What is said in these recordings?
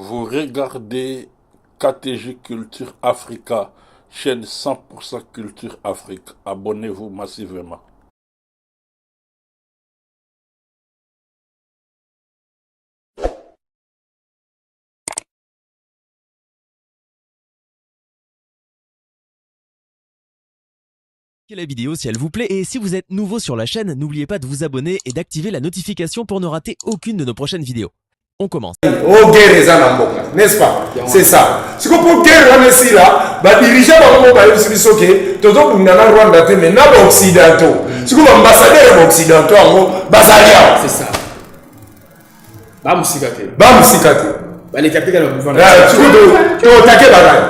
Vous regardez KTG Culture Africa, chaîne 100% Culture Afrique. Abonnez-vous massivement. La vidéo si elle vous plaît et si vous êtes nouveau sur la chaîne, n'oubliez pas de vous abonner et d'activer la notification pour ne rater aucune de nos prochaines vidéos. On commence. O guerre eza na mboka, n'est-ce pas? C'est ça. Siko mpo guerre wana esila, badirigeants bango moko bayebisi biso ke tozobunda na Rwanda te, mais na baoccidentaux. Siko baambassadeur ya baoccidentaux yango bazali awa. C'est ça. Bamusika te. Bamusika te. Baleka te kaka na. Siko totake banani?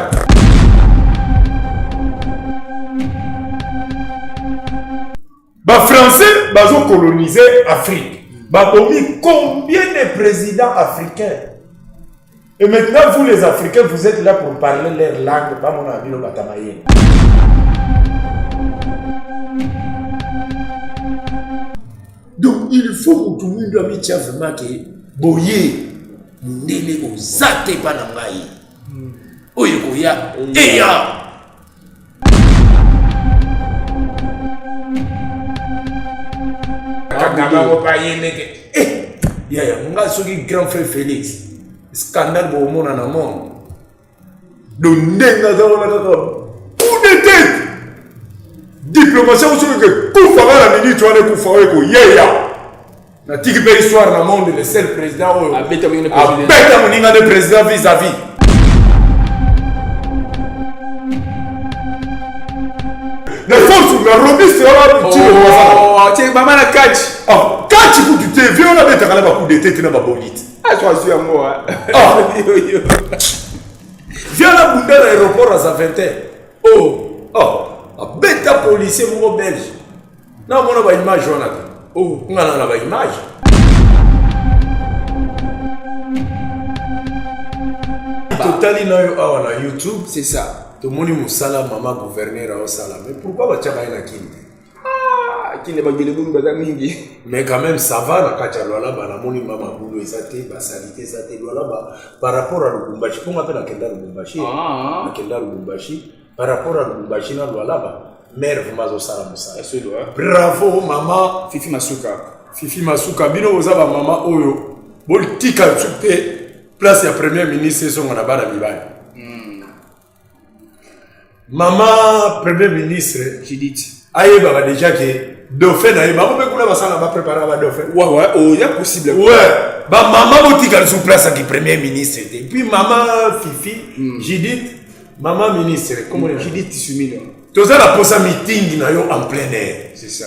Bafrançais bazocoloniser Afrique. Babomi combien de présidents africains? Et maintenant, vous les Africains, vous êtes là pour parler leur langue. Bamona bino batamaye. Donc, il faut que tout le monde amitia vraiment que boye mundele oza te pa na ngai. Oyo ekoya eya. Kagame akopa ye ndenge eh, yaya nga soki grand frère Félix, scandale bokomona na monde. Do ndenge aza wana kaka coup de tête, diplomatie yango soki ekufaka na minute wana, ekufa oyo ekoyeya. Natiki mpe histoire na monde, le seul président oyo abeta moninga nde président vis-à-vis. Na force na robiste wana. Tio mama na catch. Catch kutu te, vie wana abetaka na bacoup de tete na babolite. Azwi yango. Vie wana bunda na aéroport aza 20. Oh, oh, abeta policier moko belge. Namona baimage wana te. Oh, nga na baimage. Totali na yo awa na YouTube. C'est ça. Tomoni mosala mama gouverneur aosala, mais pourquoi batiaka ye na Kini te? Kini bagelebulu baza mingi. Mais quand même ça va. Na kati ya Lwalaba namoni mama bulu eza te, basaleté eza te Lwalaba par rapport à Lubumbashi, mponga mpe nakenda Lubumbashi. Nakenda Lubumbashi. Par rapport à Lubumbashi na Lwalaba, maire vraiment azosala mosala. Bravo mama Fifi Masuka. Fifi Masuka, bino boza bamama oyo botika te place ya premier ministre ezonga na bana mibali. Mama premier ministre Judith ayebaka déjà ke dauphin na ye, bango mpe kuna basala, bapreparaka badauphin. Ouais, oh, ya possible. Ouais, bamama botika lisusu place yaki premier ministre te. Puis mama Fifi, Judith, mama ministre, comment? Judith Suminwa. Toza na posa meeting na yo en plein air. C'est ça.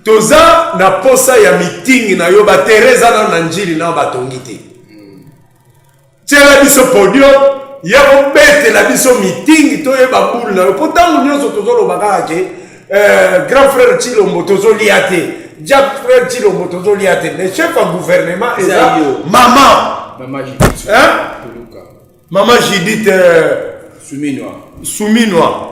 Toza na posa ya meeting na yo. Baterre eza nano na Njili, nao batongi te. Tiela biso podium ya kobetela biso meeting, toyeba bulu na yo, mpo ntango nyonso tozoloba kaka ke grand frère Chilombo tozolia te, Jack frère Chilombo tozolia te, mais chef ya gouvernement eza mama. Mama Judith. Hein? Mama Judith Suminwa. Suminwa.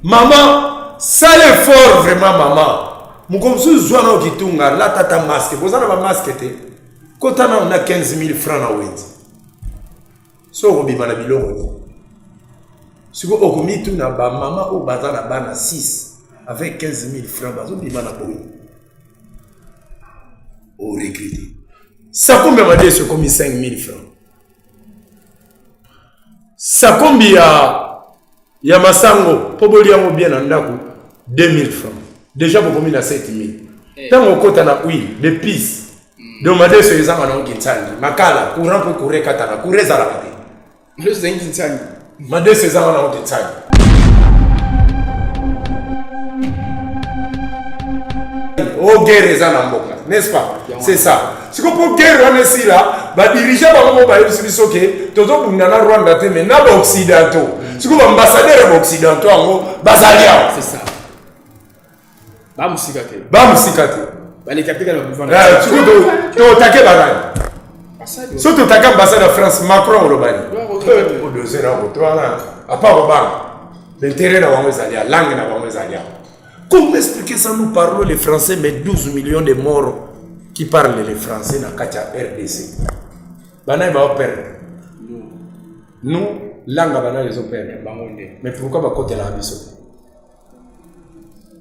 Mama, sala effort vraiment mama. Moko mosusu zwa na okitunga, lata ta masque, boza na bamasque te. Kota nano na 15 000 francs na wenze. So okobima na biloko nini? Siko okomituna, bamama oyo baza na bana 6 avec 15 000 francs bazobima na boye. Oregretter. Sakombi ya madeso ekomi 5 000 francs. Sakombi ya masango mpo bolia yango bien na ndako, 2000 francs. Déjà bokomi na 7000. Ntango okota na huile d'épice, donc madeso ezanga nango kinsangi, makala, courant, mpo courant ekatana, courant ezalaka te. Madeso ezangi kinsangi. Madeso ezanga nango kinsangi. O guerre eza na mboka, n'est-ce pas? C'est ça. Siko mpo guerre wana esila, badirigeants bango moko bayebisi biso ke tozobunda na Rwanda te, mais na baoccidentaux. Siko baambassadeur ya baoccidentaux yango bazali awa. C'est ça. Bamusika te. Bamusika te. Baleka te kaka. Siko totake banani? So totake ambassade ya France, Macron olobani odose na koto wana apa kobanga l'intérêt na bango ezali ya langue na bango ezali awa. Comment expliquer ça? Nous parlons le français, mais 12 millions de morts qui parlent le français dans la RDC. Bana ba perdre. Nous, langue banane ezoperdre. Bango nde. Mais pourquoi bakotelaka biso te?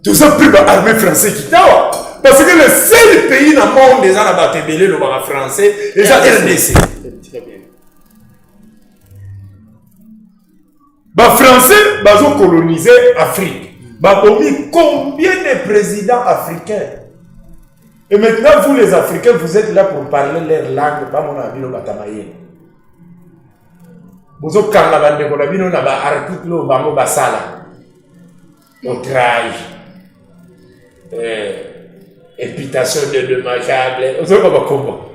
Toza mpe ba armée français kitawa parce que le seul pays na monde eza na bato ebele elobaka français eza RDC. Très bien. Ba français bazo coloniser Afrique. Babomi combien de présidents africains? Et maintenant vous les Africains vous êtes là pour parler leur langue bamona bino batamayele. Bozokanga bandeko na bino na ba article oyo bango basala. Outrage. Eh, imputation de dommageable. Ozoyoka bakombo.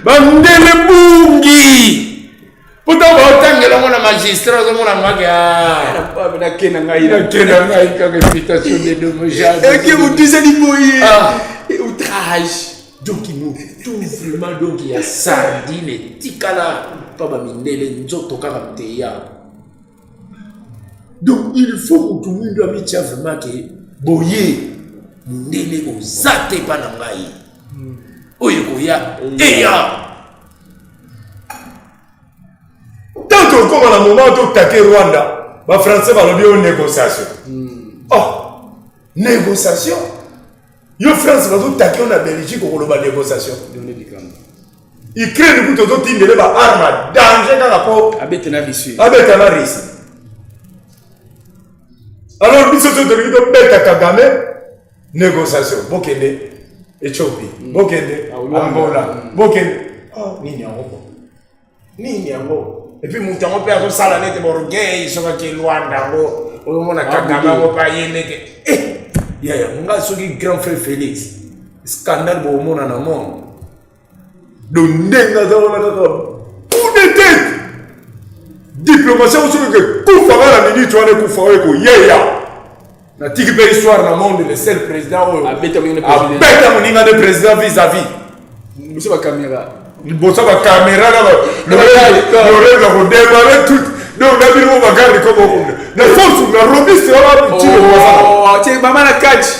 Bandele bungi. Po ntango baotangela yango na magistrat ozomona ngaki ah. Nakenda ngai nakenda ngai kaka imputation de dommageable. Eke motu ezali boye. Ah. Outrage. Donc motu vraiment donc ya sardine etikala mpa bamindele nzoto kaka teya. Donc il faut motu mwindu amitia vraiment ke boye mondele oza te mpa na ngai oyo ekoya eya ntango tokokoma na moment totake Rwanda bafrançais balobi oyo négociation oh négociation yo France bazotake yo na Belgique okoloba négociation Ukraine kutu ozotindele ba arme ya danger kaka po abeta na Russie abeta na Russie alors biso so tolingi tobeta Kagame négociation bokende Ethiopie bokende Angola bokende oh, nini yango po nini yango epuis moto yango mpe azosala nete borgueil soki ake Luanda yango ozomona Kagame yango mpe aye nete eh, yaya nga soki grand frère Félix scandale bokomona na monde donc ndenge aza wana kaka coup de tête diplomatie yango soki ekufaka na minute wana ekufa oyo ekoyeya natiki mpe histoire na monde le seul président oyo abeta moninga nde président vis-à-vis liboso bakamera liboso bakamera na loreza kodemare tout donc na bino bagarde koko na force na robiste wana tino mama na kati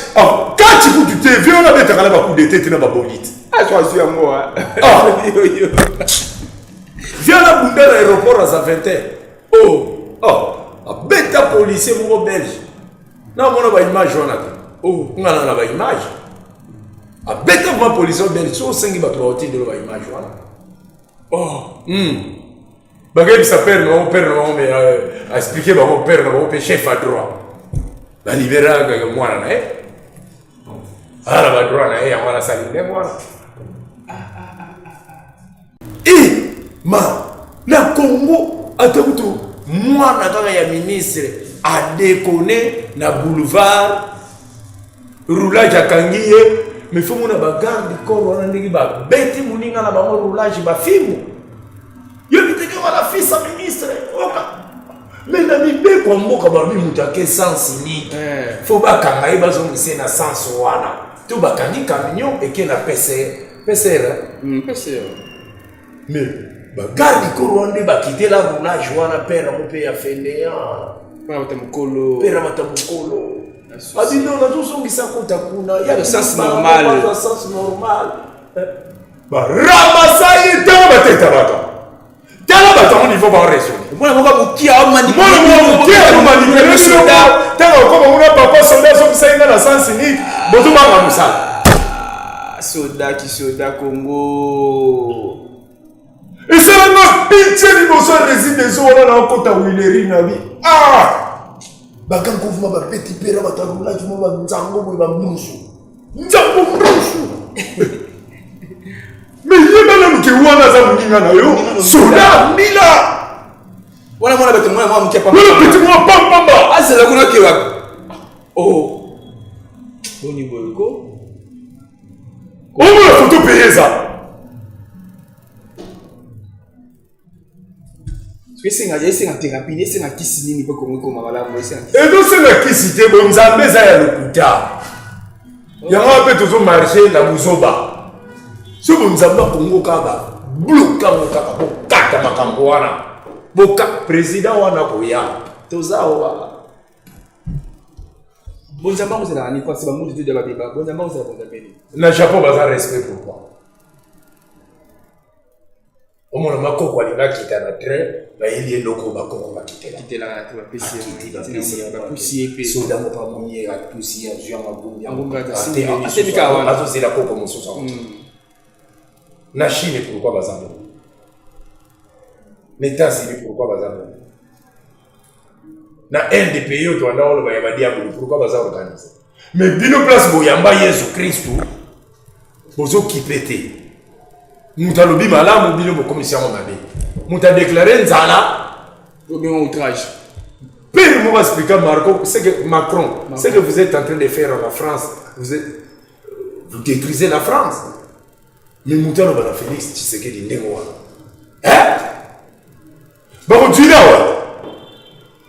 kati kutu te vie wana abetaka na bacoup de tete na babolite azwi yango vie wana bunda na aéroport aza 20 oh oh abeta policier moko belge namona baimage wana te oh nga na na baimage abeta vraiment policier belge so osengi bato baotindelo baimage wana oh Bakayebisa père na bango, père na bango mais euh, expliquer bango père na bango pe chef à droit. Ba libérer kaka mwana na ye. Ala ba droit na ye yango wana asali ndenge wana. Eh, ma na Congo ata kutu mwana kaka ya ministre adekone na boulevard roulage akangi ye mais fo mona bagarde corps wana ndenge babeti moninga na bango roulage bafimu yo biteke wana fils ya ministre oka me na mibeko ya mboka balobi moto ake sens unique eh. fo bakanga ye bazongisa ye na sens wana to bakangi camion eke na pcr pcr mm, pcr mais bagarde corps wana nde bakitela roulage wana pere yango mpe ya fainéant pere mokolo pere bata mokolo abino nazozongisa kota kuna ya sens normal sens normal baramasa ye ntango batetabaka tala bato yango niveau baoraisonne mwana moko mokie mwana moko mokie aomanipule soda ntango okoma kuna papa soda azongisa ye nga na sens unique bozobanga mosala soda kisoda congo esalanga pitie liboso ya resideso wana naokota wileri na bi ah bakankovuma bapeti pera bato ya roulage mwa banzango boye bambusu nzambo mrusu me yeba nanu ke wana aza moninga na yo soda mbila wana mwana bato mwana mwa moke pamba wana peti mwa pampamba azala kuna ke wapi oh boni boye ko omona foto peye eza esenga esenga therapie esenga kisi nini mpo kongo ekoma malamu esenga ezosenga kisi te bonzambe eza ya lokuta yango wana mpe tozomarche na buzoba so bonzambe ya kongo kaka babloka yango kaka bokata makambo wana boka président wana koya toza awa bonzambe yango ezalaka nini kasi bango tutu babeba bonzambe yango ezala bonzambe nini na japon baza respect pourquoi? Omona makoko alingi akita na train, bayeli ye eloko oyo bakoko bakitelaka. Bakitelaka te, bapesi ye Akiti, yango. bapesi ye yango. Bapusi ye mpe. Soda moko amoni ye, atusi ye, azwi yango, agumbi yango. Agumbi yango, Ate- asimbi ate- asimbi kaka wana. azozela koko mosusu akokita. Na Chine, pourquoi baza bongo? Na États-Unis, pourquoi baza bongo? Na Inde, pays oyo tobanda koloba ya badiabolo, pourquoi baza organise? Mais bino place boyamba Yesu Kristu, bozokipe te. Moto alobi malamu, bino bokomisi yango mabe. Moto adeklare nzala, Obenga outrage. Père moko expliqua Marco, ce que Macron, ce que vous êtes en train de faire en la France, vous, êtes, vous détruisez la France. Mais moto aloba na Félix Tshisekedi ndenge wana. Hein? Bakotuina wa.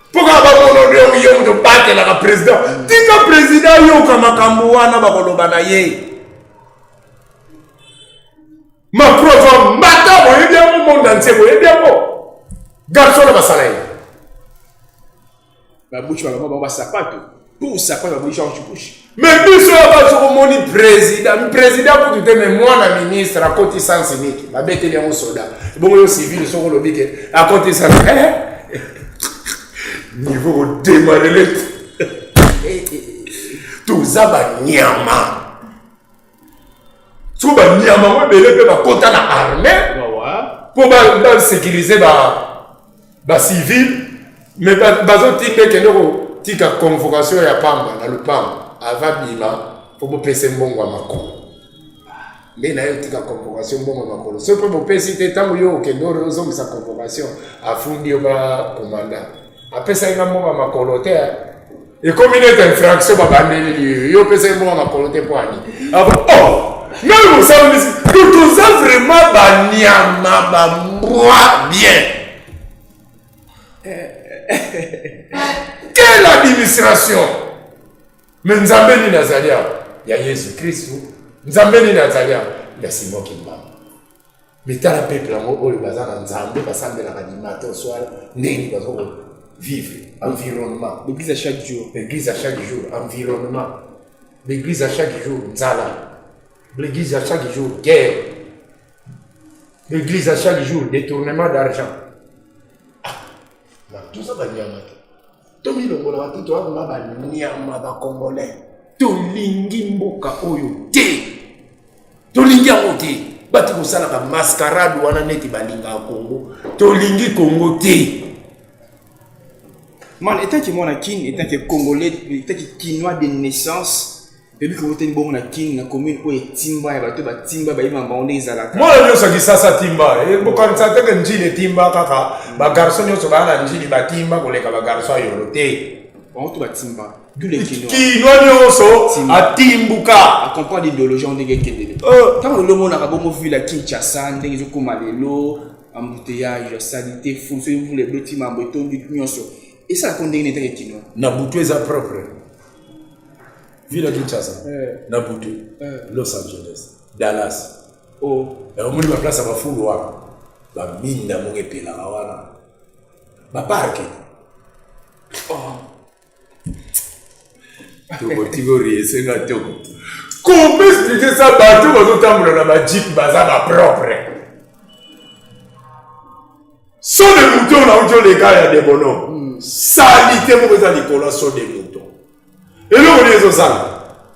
Mpo kaka bamono yo yo moto obatelaka président. Tika président ayoka makambo wana bakoloba na ye. Macron azwa mbata, boyebi yango monde entier, boyebi yango. Garçon na basala ye. Babushi balamba bango basapato. Pour sapato babushi George Bush. Mais biso ya bato komoni président, président kutu te, mais mwana ministre akoti sans unique, babeteli yango soda. Bongo yo civil soko olobi ke akoti sans eh? Niveau kodémarrer toza banyama. Soki banyama ngo ebele mpe bakota na armée mpo basécuriser bacivil, mais bazotinda ekende kotika convocation ya pamba na lupango ava bima mpo bopesa mbongo ya makolo. Nde na ye otika convocation mbongo ya makolo, soki mpe bopesi te, ntango yo okende oyo ozongisa convocation, afundi yo bakomanda apesaki nga mbongo ya makolo te, ekomi neti infraction babandeli yo, yo opesaki mbongo ya makolo te mpo ani oh ngai mosala misi. Toza vraiment banyama, bambwa bien. Quelle administration! Mais nzambe nini azali awa ya Yesu Kristu? Nzambe nini azali awa ya Simon Kimbangu? Mais tala peuple yango oyo baza na nzambe, basambelaka du matin au soir, ndenge bazo vivre environnement. L'église à chaque jour. L'église à chaque jour, environnement. L'église à chaque jour, nzala. L'église à chaque jour, guerre. L'église à chaque jour, détournement d'argent. Ah, toza banyama te, tomilongolaka te, toza banyama bacongolais. Tolingi mboka oyo te, tolingi yango te. Bati kosalaka mascarade wana neti balingaka Congo, tolingi Congo te. Man, étant que moi, Kin, étant que Congolais, étant que Kinois de naissance, ebi kobotani bongo na Kin, na commune oyo etimba ya bato batimba, bayeba bango ndenge ezalaka. Mwana nyonso Kisasa timba, bokanisa teke Njili etimba kaka bagarçon nyonso baya na Njili batimba koleka bagarçon ya Yolo te. Bango to batimba, tous les Kinois. Kinois nyonso Timba. atimbuka. Acomprendre idéologie yango ndenge ekendele. Ntango lelo omonaka bongo ville ya Kinshasa ndenge ezokóma lelo, embouteillage ya saleté, fulu, soki mvula ebeti, mambo etondi nyonso, esalaka ndenge nini etake Kinois? Na butu eza propre, ville ya Kinshasa na butu. Los Angeles, Dallas. Oh. Omoni baplace ya bafulu wana, baminda moko epelaka wana, baparke. Tokotiki esenga toko. Comment expliquer ça? Bato bazotambola na bajeep, baza bapropre. Saut de mouton na uti oleka ya debono, saleté moko eza likolo ya saut de mouton. Eloko nini ezosala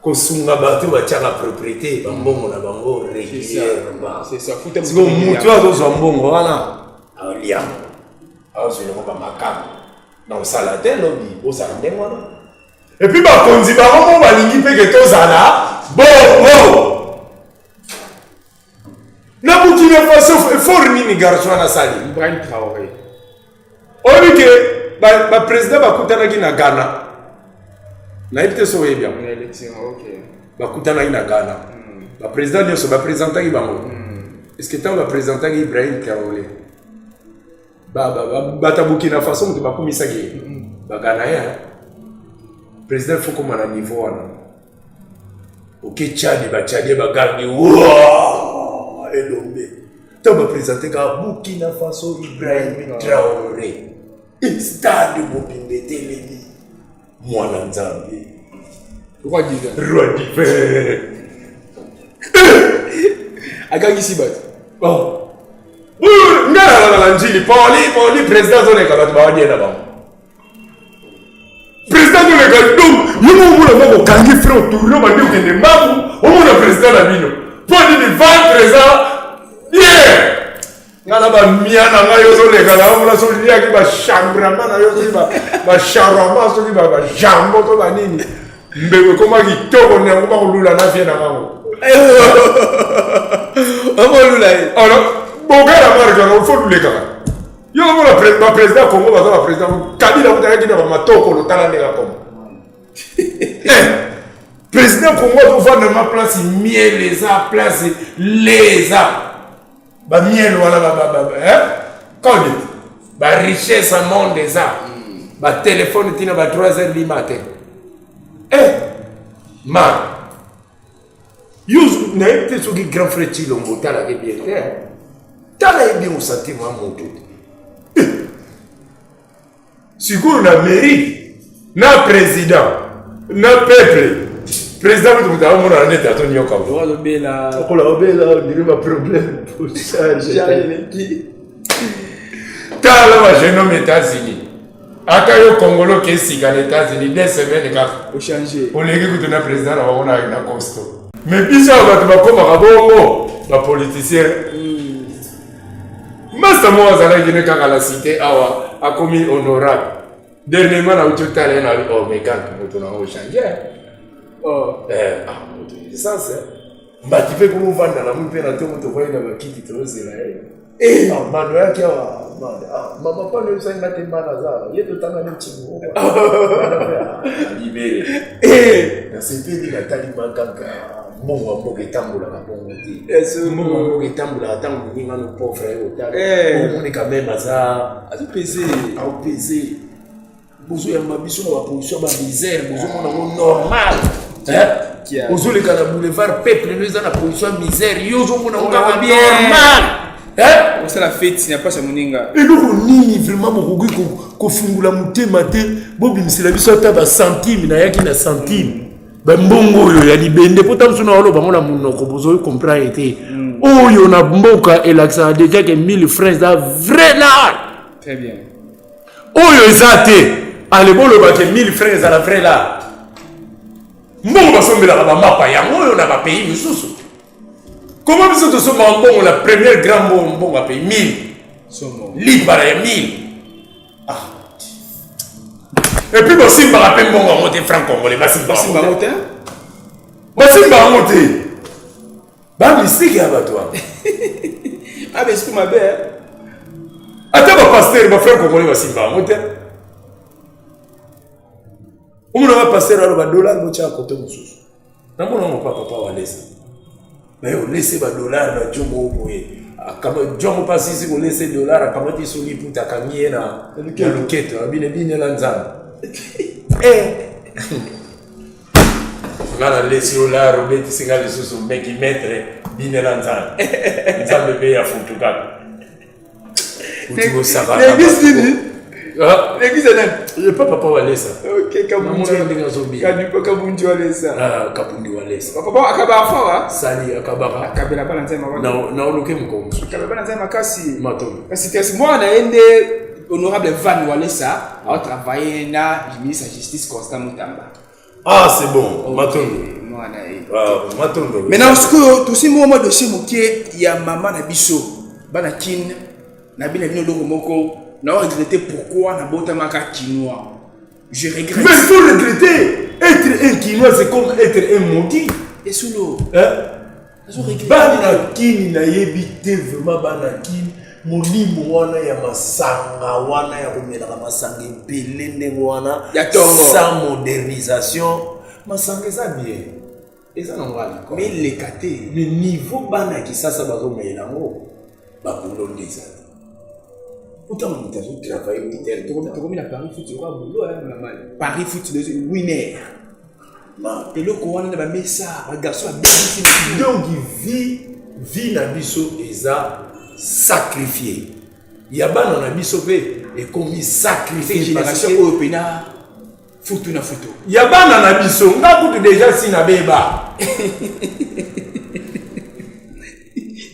kosunga bato batiaka propriété bambongo na bango régulièrement? C'est ça. Futa. Siko motu azozwa mbongo wana, aolia, azozwa eloko bamakambo na kosala te, lobi bozala ndenge wana. Et puis bakonzi bango mo balingi mpe ke tozala bongo. Na Burkina Faso, effort nini garçon wana asali? Ibrahim Traoré. Oyebi ke baprésident bakutanaki na Ghana, nayebi te so oyebi yango. Na élection, ok. Bakutanaki na Ghana, baprésident nyonso baprésentaki bango. Est ce que ntango baprésentaki Ibrahim Traoré, bato ya Burkina Faso moto bakumisaki ye? Baganayen. Président faut koma na niveau wana. Oke Tchad, batchadien bagangi wa elombe ntango baprésente kaka Burkina Faso Ibrahim Traoré, stade mobimba etelemi, mwana Nzambe. Roi divin. Roi divin. Agangisi bato. Bon. Bazalaka na Ndjili, poli poli, président azoleka, bato bawadie na bango. Président azoleka, donc yo moko omona moko okangi frein, otourne, obandi okende mbangu, omona président na bino mpo nini ventre eza bien. Nga na bamia na ngai ozoleka na yango, soki liaki bachambrama na yo, soki bacharama, soki bajambo to banini, mbeko ekoma kitoko, yango bakolula na vie na ngango. Okolula ye. Alors bogala marke wana ofo lulekaka yo omona baprésident ya Congo baza baprésident. Kabila kutalaki na bamatoko, lotala ndenge akoma président. Congo azovanda ma place, miel eza place, le eza bamiel wana, kodi barichesse ya monde eza, batelefone ntina ba 3 heures du matin. Ma yo nayebi te soki grand frère Chilombo otalaki bien te. Tala ye bien, osanti mwa moto te. Sikoyo na Amérique, na président na peuple, président kutu moto aomonana neti azonyoka. Azobela. Okola obela, ondire baproblème. Eleki. Tala bajeune homme États-Unis, ata yo Congolo ke esika na États-Unis, 2 semaines kaka ochange. Oleki kutu na président na bango na costaud. Mais biso awa bato bakomaka bongo bapoliticien. Masta moko azalaki ne kaka na cité awa, akomi honorable dernièrement. Nauti otala ye na oh, mais kaka moto nango ochange. Oh. Ah, moto essence mbati mpe kuna ovanda na mpe na ntongo, tokwai na bakiti, tozela ye. Ah, mando yaki awa, mando. Ah, mama pano oyebisaki nga te, mbana aza awa, ye totanga neti libere. Nasepeli, natali ma kaka mbongo ya mboka etambolaka bongo te. Mbongo ya mboka etambolaka ntango moninga no pauvre ye otala, omoni quand même aza azopese. Aopese. Bozoyamba biso na baposition ya bamisère, bozomona yango normal. Kia. Ozoleka na boulevard, peuple no eza na position ya misère, yo ozomona yango kaka Bien. normal. Hein? Osala feti na place ya moninga. Eloko nini vraiment bokoki kofungula motema te, bobimisela biso ata bacentime? Nayaki na centime, bambongo oyo ya libende, mpo ta mosu na oloba ngo na monoko, bozoki comprendre te. Oyo na mboka elakisaka déjà ke 1000 francs eza vrai lar. Très bien. Oyo eza te, ale boloba ke 1000 francs ezala vrai lar. Mbongo basombelaka bamapa yango oyo na bapays misusu. Koma biso tosombaka mbongo la première grand mbongo, mbongo ya pays 1000. Somo. Libala ya 1000. Ah. Et puis bosimbaka mpe mbongo yango te, franc congolais basimbaka. Basimba yango te. Basimba yango te, bamystike ya bato wana. Abe esprit mabe, eh. Ata bapasteur, bafranc congolais basimba yango te. Omonaka pasteur aloba dollar botya kote mosusu. Namona ngo pa papa Walesa, naye olese badollar na jo moko boye, jongo mpa sisi kolese dollar, akamati so liputa, akangi ye na loketo, abine binela Nzambe. Nga nalesi yo lar, obetisi nga lisusu meki maître, binela Nzambe. Nzambe mpe ya futu kaka uti kosaka. L'église nini? L'église nani? Epa papa Walesa. Ok. Namona ndenge azobina. Kabundi Walesa. Ah, Kabundi Walesa. Papa akaba afawa. Sali akabaka. Akabela bana Nzambe makasi. Na oluke mokolo mosusu. Akabela bana Nzambe makasi. Matondo. Kasi mwana ye nde honorable Van Walesa, aotravaille na ministre ya Justice Constant Mutamba. Ah, c'est bon, matondo. Mwana ye. Ah, matondo. Maintenant sikoyo tosimbi mwa dossier moke ya mama na biso bana Kine na bino eloko moko na regrette. Pourquoi nabotamaka Kinois? Je regrette. Mais il faut regretter. Être un Kinois, c'est comme être un maudit. Esolo. Hein? Nazo regrette. Bana Kini, nayebi te vraiment, bana Kini, molimo wana ya masanga wana, ya komelaka masanga ebele ndenge wana. Ya tongo. Sans modernisation. Masanga eza bien, eza nango alcool. Mais eleka te. Mais niveau bana ya Kisasa bazomela yango, babulo nde eza te. Otanga moto azotravaille. Tokomi na Paris foot oka bulo mama Paris foot winner. Eloko wana na bamesa, bagarçon babebisi. Donc vie na biso eza sacrifié, ya bana na biso mpe ekomi sacrifié. Génération oyo mpena futu na futu. Ya bana na biso, nga kutu déjà si na beba.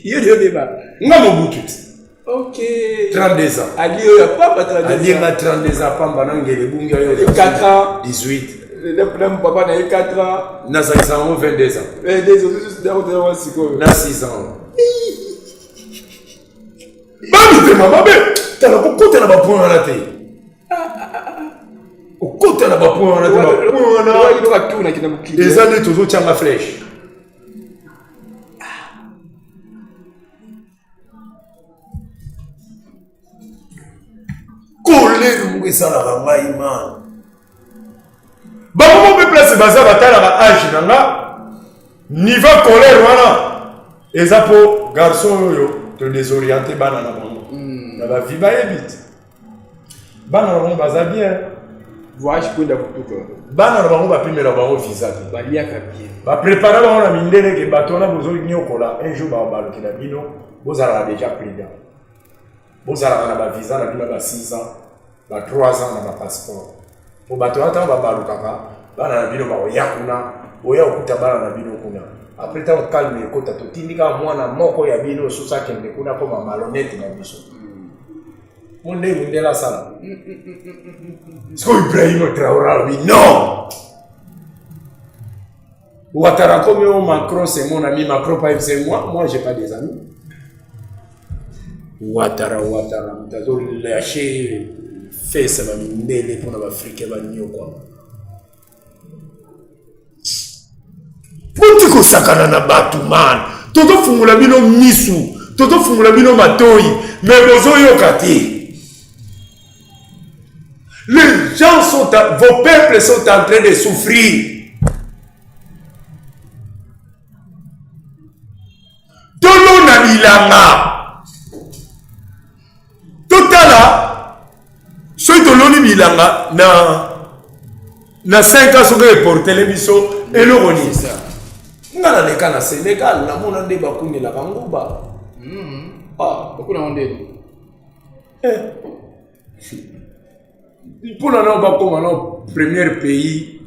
Yo nde obeba. Nga Mobutu te. Ok. 32 ans. Ali oyo pamba 32 ans. Ali nga 32 ans pamba na ngele bungi oyo. 4 ans. 18. Na papa na ye 4 ans. Nazalisa yango 22 ans. 22 ans susu ndako tozalaka sikoyo. Na 6 ans. Bamitema mabe tala kokota na bapoint wana te. Kokota na bapoint wana te bapoint wana. Eza nde tozotyanga flèche. Colère moko esalaka ngai man. Bango moko mpe place baza batalaka age na nga niveau colère wana eza mpo garçon oyo to désoriente bana na bango hmm. na bavi bayebi te bana na bango baza bien voyage kwenda kutuka bana na bango bapimela bango visa te baliaka bien baprepara bango na mindele ke bato wana bozonyokola un jour babalukela bino bozalaka déjà prudent bozalaka na bavisa na bino ba 6 ans ba 3 ans na bapasseport mpo bato wana ntango babalukaka bana na bino bakoya kuna boya kokuta bana na bino kuna après ntango calme ekota totindi kaka mwana moko ya bino osusu akende kuna akoma malhonnête na biso Mo ndenge mundele asala. Sikoyo Ibrahim Traoré alobi non. Ouattara comme oh, Macron c'est mon ami, Macron pas c'est moi, moi j'ai pas des amis. Ouattara Ouattara moto azo lâcher fesse ba mindele mpona ba africain ba nyokwama. Boti kosakana na bato man, tozofungola bino misu, tozofungola bino matoi, mais bozoyoka te. Les gens sont, vos peuples sont en train de souffrir. Tolona bilanga. Totala soki toloni bilanga na na 5 ans soki eportele biso eloko nini nga naleka na Sénégal namona nde bakunelaka nguba hmm. ah, bakuna nde eh. mpona nao bakoma nao premier pays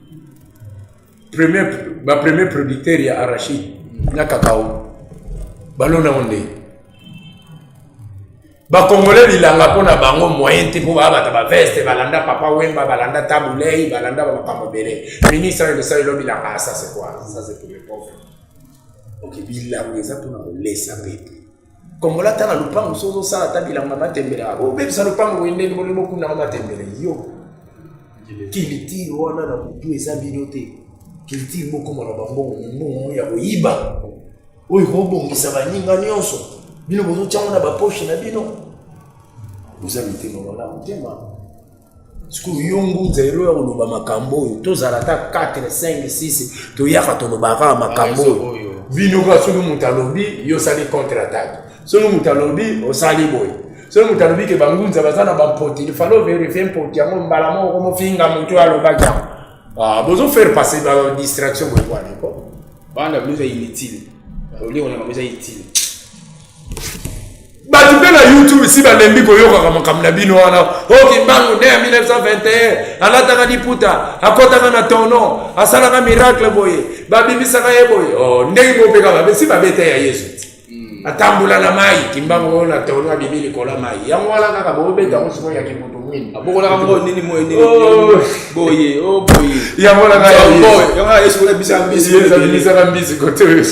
premier ba premier producteur ya arachide na cacao balona yango nde bakongole bilanga mpo na bango moyen te mpo babata baveste balanda papa wemba balanda tabulei balanda bamakambo ebele ministre oyo esalelo bilanga ah, ça c'est quoi ça c'est pour les pauvres ok bilanga eza mpona kolesa pepe Kongola ata na lupango soki ozosala ata bilanga matembele obebisa lupango boye ndenge boni bokundaka matembele yo kilitire wana na motu eza bino te kilitire bokoma na bambongo mbongo ya koyiba oyo kobongisa baninga nyonso bino bozotyango na baposhe na bino boza mitema malamu te ma sikoyo yo ngunza elo ya koloba makambo oyo tozala ata 4 5 6 toyaka tolobaka kaka makambo oyo bino kaka soki moto alobi yo osali contre attaque soki moto alobi osali boye soki moto alobi ke bangunza baza na bampoti il fallait verifie mpoti yango mbala moko komofinga moto oyo alobaki yango ah, bozo faire passer ba distraction boye bwana ko banda bino eza inutile olingo na bango eza utile bato mpe na youtube si balembi koyokaka makambo na bino wana o kimbangu nde ya 1921 alataka liputa akɔtaka na tono asalaka miracle boye babimisaka ye boye oh, ndenge mopeka babe si babeta ya yesu hmm. atambola na mai kimbangu oyo na tono abimi likolo ya mai yango wana kaka bobeta yango sikoyo ya kimoto mwindu abokolaka ngo nini moye nini oh. boye o oh, boye yango wana kaka yango yesu abimisaka mbisi kote oyo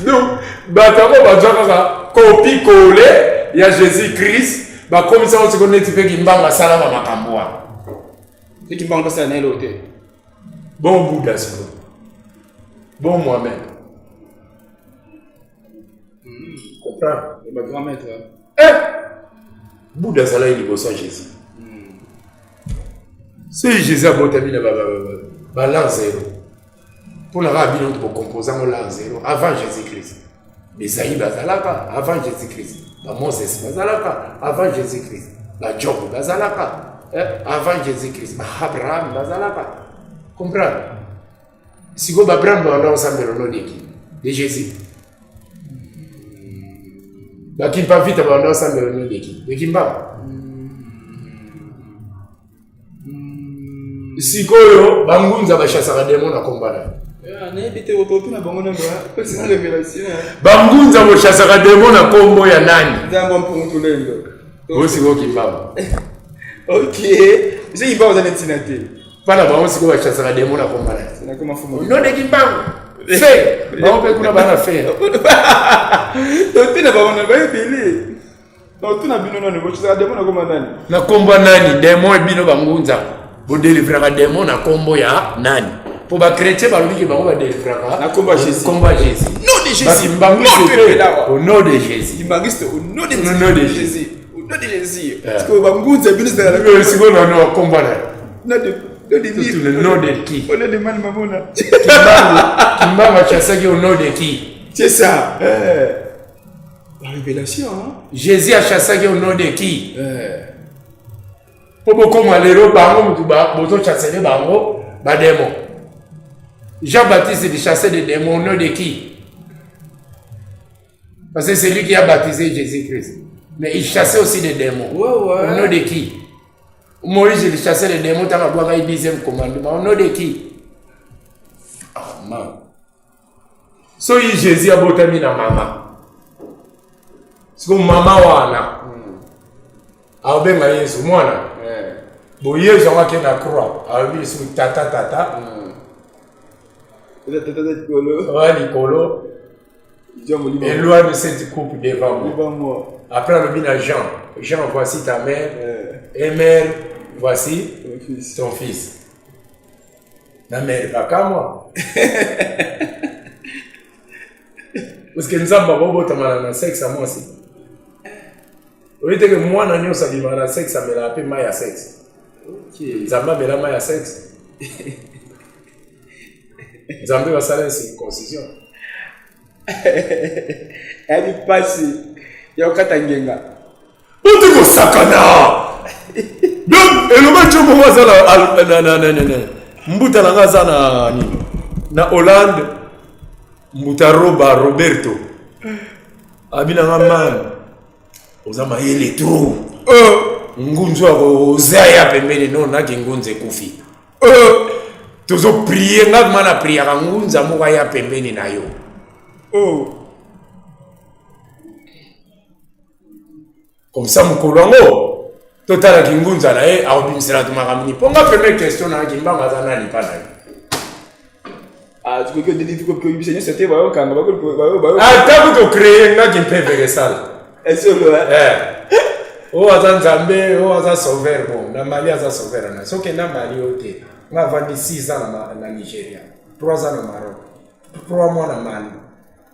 donc bato yango bazwa kaka copie colle ya jésus christ bakomisa yango sikoyo neti mpe kimbangu asalama makambo wana mpe kimbangu basala na eloko te bon buddha sikoyo bon mohamed hmm. comprendre ba grand maître eh buddha azalaki liboso ya jésus hmm. soki jésus abotami na ba l'an zero mpo na kaka bino bokomposa yango l'an zero avant jésus christ Esaïe bazalaka avant jésus christ bamoses bazalaka avant jésus christ bajob bazalaka eh, avant jésus christ baabraham bazalaka comprendre sikoyo baabraham babanda kosambela nodeki de jésus bakimpa vita babanda kosambela nodeki de kimbangu sikoyo bangunza bashasaka demo na komba na yo. Nayebi te, otuna bango nano, pesa révélation. Bangunza bochasaka démon na nkombo ya nani? Nzambe mpungu tulendo. Osikoyo Kimbangu. Ok, biso Kimbangu aza na ntina te. Mpana bango sikoyo bachasaka démon na nkombo nani? Nakoma fumu. Nom de Kimbangu fe bango mpe kuna bana fe. Totuna bango nano, bayebele. Totuna bino nano, bochasaka démon na nkombo nani? Na nkombo nani? Démon, bino bangunza bodelivraka démon na nkombo ya nani? Mpo bachrétien balobi ke bango badelivraka Na nkombo ya Jésus. Nkombo ya Jésus. Nom de Jésus. Bakimbangiste mpe au nom de Jésus. Kimbangiste au nom de Au nom de Jésus. Au nom de Jésus. Parce que bangunza bino ezalaka Sikoyo nano nkombo nani? Nom de nom de Surtout le nom de qui? Au nom de Mani Mamona. Kimbangu achasaki au nom de qui? C'est ça. La révélation, hein? Jésus achasaki au nom de qui? Eh. Mpo bokóma lelo bango mutu bozochasele bango badémon. Jean-Baptiste, il chassait des démons au nom de qui? Parce que c'est lui qui a baptisé Jésus-Christ, mais il chassait aussi des démons. Au nom de qui? Moïse, il chassait les démons ntango abwaka ye dixième commandement. Au nom de qui? Ah man, soki Jésus abotami na mama, siko mama wana aobenga Yesu mwana. Bo Yesu yango ake na croix, alobi lisusu tata, tata. Tata likolo. Oya likolo. Jean Molimo. Éloigne cette coupe devant moi. Devant moi. Après alobi na Jean: Jean, voici ta mère. Eh. Et mère, voici Ton fils. Ton fils. Na mère bakamwa, parce que Nzambe akobotamana na sexe ya mwasi? Oyebi teke mwana nyonso abimaka na sexe amelaka mpe mai ya sexe. Nzambe amela mai ya sexe? Nzambe basala ye circoncision? Eyali mpasi ya kokata ngenga. Oti kosakana. Donc eloba tio moko aza na mbuta na nga, aza na nini, na Hollande, mbuta Roba Roberto, abi na nga: man, oza mayele trop. Ngunzu akoza ya pembeni no naki ngunzu ekufi. Tozoprie nga ma na priaka ngunza moko aya pembeni na yo. Oh. Comme ça mokolo yango totalaki ngunza na ye akobimisela to makambo nini. Mpo nga première question nayaki: Mbango aza nani mpa na yo? Ah, tukoki odelivi koyebisa nyonso te, bayokanga bayo. Ata kutu ocreye ngaki mpe esala. Esolo. Oyo aza Nzambe, oyo aza sauveur. Bon, na Mali aza sauveur na soki na Mali oyo te. Nga avandi 6 ans na Nigeria, 3 ans na Maroc, 3 mois na Mali,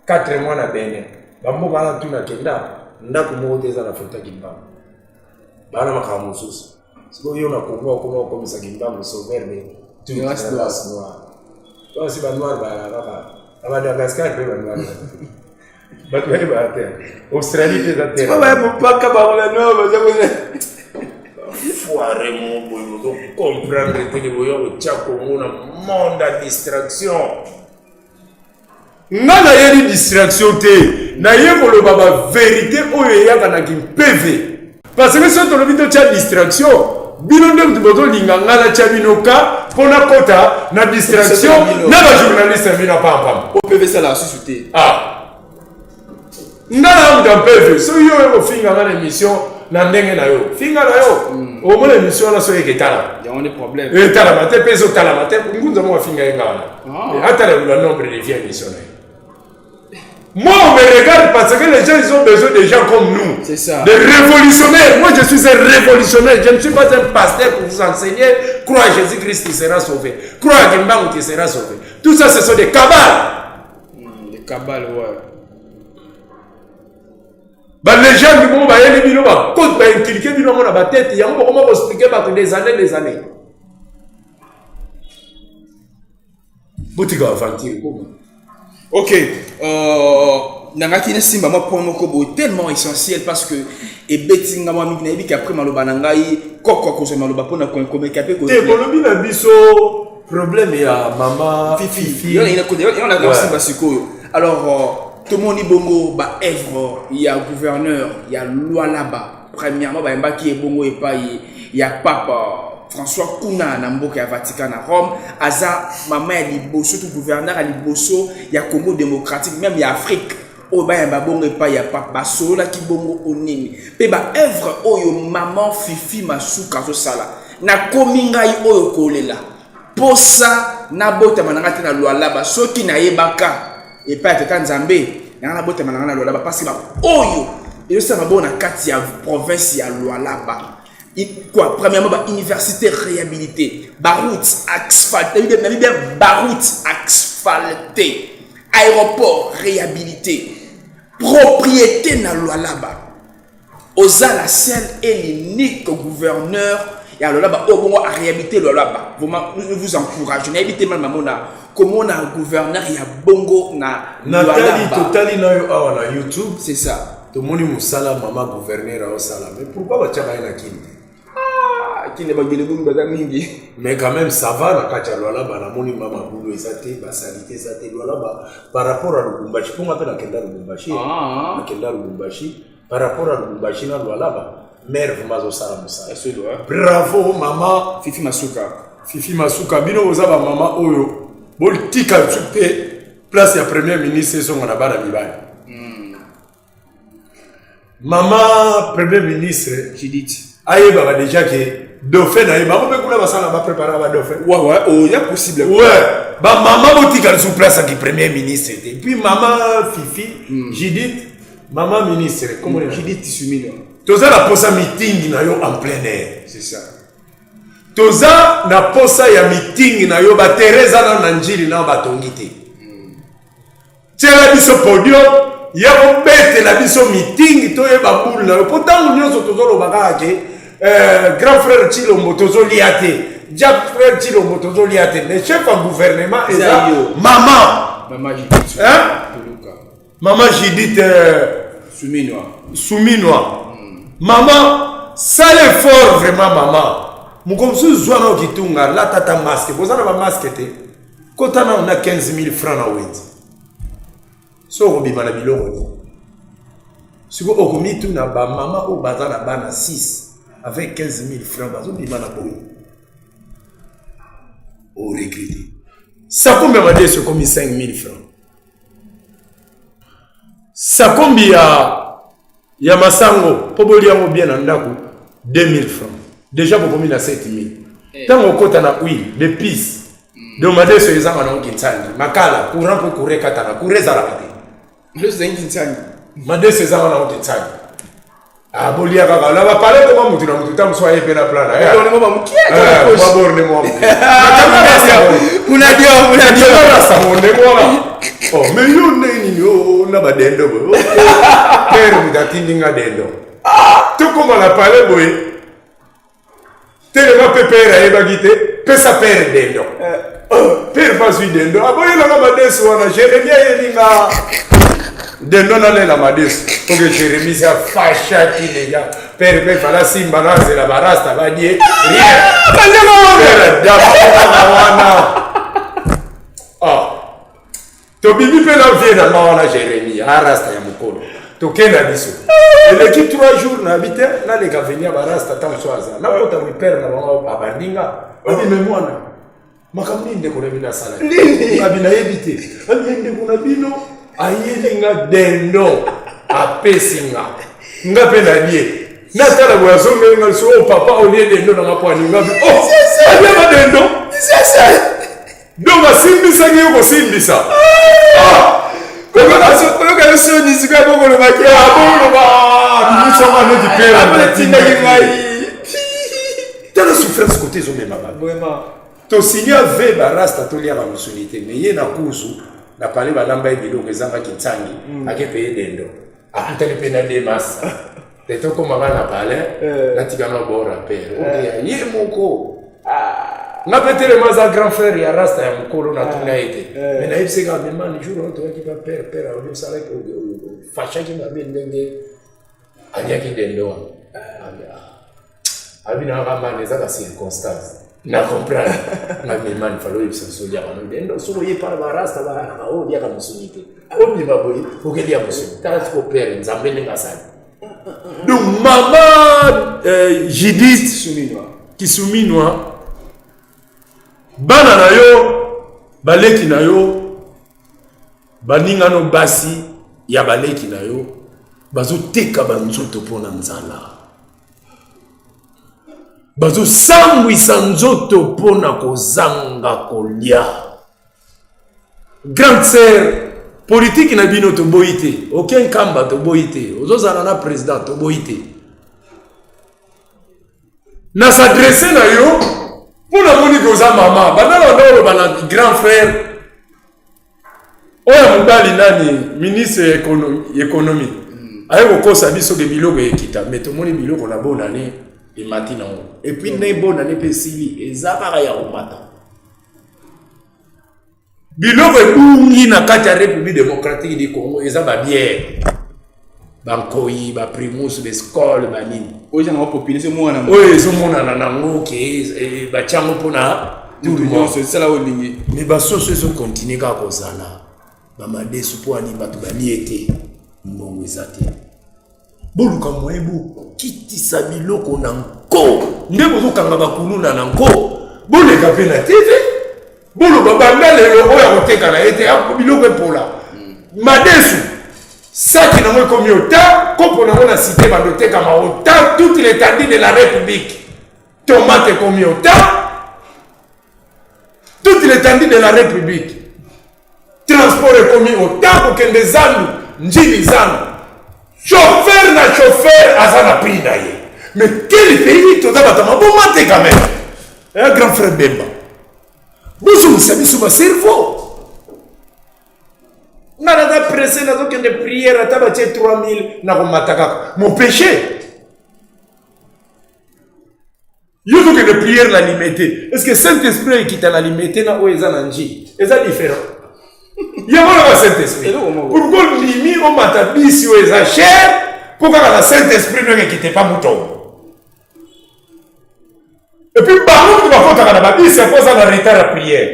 4 mois na Benin. Bamboka wana tuna kenda, ndako moko te eza na foto ya Kimbangu. Bana makambo mosusu. Sikoyo yo na Kongo okoma okomisa Kimbangu sauveur de toute Race la noire. race noire. Basi banoir bayaka kaka na Madagascar mpe banoir bato bayebaka te. Australie mpe eza te. Baya mopaka bango no baza. Foire mo boye bozocomprendre teke boya kotya Kongo na monde ya distraction. Nga nayeli distraction te, naye koloba bavérité oyo eyaka na kimpeve, parce que soki tolobi totya distraction, bino nde motu bozolinga nga natya bino ka mpo nakota na distraction na bajournaliste na bino apampam. OPV esalaka susu te. Ah, nga na moto ya mpeve. Soki yo oyo kofinga nga na émission na ndenge na yo, finga na yo, omona émission wana soki eketala. Yango nde problème. Etalama te mpe ezotalama te. Ngunza moko afinga ye nga wana. Ah. Atala le nombre de vues émission na ye. Moi, on me regarde parce que les gens, ils ont besoin de gens comme nous. C'est ça. Des révolutionnaires. Moi, je suis un révolutionnaire. Je ne suis pas un pasteur pour vous enseigner. Crois à Jésus-Christ, tu seras sauvé. Crois à Kimbangu, tu seras sauvé. Tout ça, ce sont des cabales. Les cabales, ouais. Balégende moko bayeli bino, bakote bainculque bino yango na batete yango, bakoma koexpliquer bato des années, des années. Botika aventure koma. Ok, nangaki nasimba mwa point moko boye tellement essentiel, parce que ebeti nga mwa mingi. Nayebi ke après maloba na ngai, koko akozwa maloba mpona komeka mpe. Te, bolobi na biso problème ya mama. Fifi, yo nasimba sikoyo. Alors tomoni bongo baœuvre ya gouverneur ya Lualaba. Premièrement, bayambaki ebongo epai ya pape. François kuna na mboka ya Vatican na Rome. Aza mama ya liboso to gouverneur ya liboso ya Congo démocratique, même ya Afrique, oyo bayamba bongo epai ya pape. Basololaki bongo o nini mpe baœuvre oyo maman Fifi Masuka azosala. Nakomi ngai oyo kolela posa nabotama na ngai te na Lualaba. Soki nayebaka epai ya tata Nzambe nanga, nabotama na ngai na Lualaba, parce que oyo ezosala bongo na kati ya province ya Lualaba quoi? Premièrement, bauniversité réhabilité, baroute asphalté, nabi bien, baroute asphalté, aéroport réhabilité, propriété na Lualaba. Oza la seule et l'unique gouverneur ya Lualaba oyo bongo aréhabilité Lualaba. Vraiment, nous vous encourageons. Nayebi te mal mamona komona gouverneur ya bongo na Natali, totali na yo awa na YouTube. C'est ça. Tomoni mosala mama gouverneur aosala, mais pourquoi batiaka ye na Kini te? Kini bagelebungi baza mingi. Mais quand même, ça va. Na kati ya Lualaba, namoni mama bulu eza te, basali te, eza te Lualaba par rapport à Lubumbashi. Mponga mpe nakenda Lubumbashi, nakenda Lubumbashi. Par rapport à Lubumbashi na Lualaba, mare vraiment azosala mosala. Bravo, mama Fifi Masuka. Fifi Masuka. Bino boza bamama oyo botika te place ya premier ministre ezonga na bana mibali. Mama premier ministre Judith ayebaka déjà ke dauphin na ye, bango mpe kuna basala, bapreparaka badauphin. Ouais, oh, ya possible. Ouais, bamama botika lisusu place yaki premier ministre te. Puis mama Fifi, Judith, mama ministre, comment? Judith Suminwa. Toza na posa meeting na yo en plein air. C'est ça. Toza na posa ya meeting na yo. Baterrain eza nano na Njili, nano batongi te. Tiela biso podium ya kobetela biso meeting, toyeba bulu na yo, mpo ntango nyonso tozoloba kaka ke grand frère Chilombo tozolia te, jack frère Chilombo tozolia te, mais chef ya gouvernement eza mama. Mama Judith. Hein? Mama Judith Suminwa. Suminwa. Mama, sala effort vraiment, mama. Moko mosusu zwa na okitunga, lata ta masque, boza na bamasque te. Kota nano na 15 000 francs na wenze, so okobima na biloko nini? Sikoyo okomituna, bamama oyo baza na bana 6 avec 15 000 francs bazobima na boye, oregretter. Sakombi ya madeso ekomi 5 000 francs, sakombi ya masango mpo bolia yango bien na ndako 2000 francs, déjà bokomi na 7000. Ntango okota na huile d'épice, donc madeso ezanga nango kinsangi, makala, courant, mpo courant ekatana, courant ezalaka te. Madeso ezanga nango kinsangi. Ah, bolia kaka na bapale koma mutu na mutu, ta mosu aye mpe na plan na ye mwa borne mwa sango ndenge wana. Oh, mais yo ndenge nini na badendo boye? Pere moto atindi nga dendo, tokóma na pale boye, telema mpe pere ayebaki te, pesa pere dendo. Pere bazwi dendo, aboyelanga madesu wana. Jérémi ayeli nga dendo, nalela madesu oke. Jérémi si afashaki déjà, pere mpe fala simba nazela barasta badie rien wana. Ah, tobimi mpe na vie na nga wana. Jérémi arasta ya mokolo, tokenda biso, eleki 3 jours, nayebi te, naleka veni ya barasta, ta mosu aza nakota wipere na bango, abandinga abi me mwana makambo nini ndeko na bino asala? Abi nayebi te. Abi ndeko na bino ayeli nga dendo, apesi nga, nga mpe nalie, natala boye, azongeli nga liso: "O papa, olie dendo nanga mpo aninga?" Abi oh, aliaka dendo, donc asimbisaki yo kosimbisa. Koyoka yo soni sikoyo bokolobaki. Aboloba bimisanga neti pere. Atindaki ngai. Tala souffrance kote ezomema bato. Vraiment. Tosinya ve barasta toliaka mosuni te, me ye na kuzu na pale balamba ye biloko ezangaki ntangi, ake mpe ye dendo, akutani mpe na demasa te, tokomaka na palais, natika na bora pere okeya ye moko. Nga mpe telema, aza grand frère ya rasta ya mokolo, natuna ye te, me nayebiseka memani jour oyo toyaki pa pere, pere oyo osalaki, fashaki mabe ndenge aliaki dendo wana. Abi nanga mani eza ba circonstance, na comprendre nga memani falo oyebisa biso oliaka no dendo. Soki oye mpana barasta bayaka oyo oliaka mosuni te, obima boye okelia mosuni. Tala siko pere Nzambe ndenge asali. Donc mama Judith Suminwa. Kisuminwa, bana na yo, baleki na yo, baninga no basi ya baleki na yo bazoteka banzoto mpo na nzala, bazosambwisa nzoto mpo na kozanga kolia. Grande sœur, politiki na bino toboyi te, oke Nkamba toboyi te, ozozala na président toboyi te. Na s'adresse na yo mpo namoni ke oza mama, banda na banda oloba na grand frère oyo mobali nani ministre ya économie aye kokosa biso ke biloko ekita, mais tomoni biloko na bonane emati nango, et puis ndenge bonane mpe esili eza kaka ya komata. Biloko ebungi na kati ya République démocratique du Congo eza babiere, bankoyi, baprimus, baskol, banini. Oyo ezomonana nango ke batiango mpona nyonso olingi, mais basoso ezokontinue kaka kozala bamadesu mpo ani bato balie te, mbongo eza te. Boluka moyen bokitisa biloko na nko, nde bozokanga bakuluna na nko, boleka mpe na TV boloba banda lelo oyo akoteka na ye te biloko epola. Madesu saki nango ekomi ota kopo nango na cité bando otekama ota toute l'étendue de la République. Tomate ekomi ota toute l'étendue de la République. Transport ekomi ota kokende zandu njili zandu, chauffeur na chauffeur aza na prix na ye. Mais quel pays toza, bato maboma te quand même. Eh, grand frère Bemba, bozongisa biso bacerveau. Nga naza presse, nazokende prière, ata batie 3000 nakomata kaka. Mon péché, yo ozokende prière na Limete, est ce que saint esprit ekita na Limete na oyo eza na Njili eza différent? Yango na ba saint esprit, pourquoi ondimi omata bisi oyo eza cher mpo kaka na saint esprit ndenge ekite pa motongo? Et puis bango mutu bakotaka na babisi mpo aza na retard ya prière,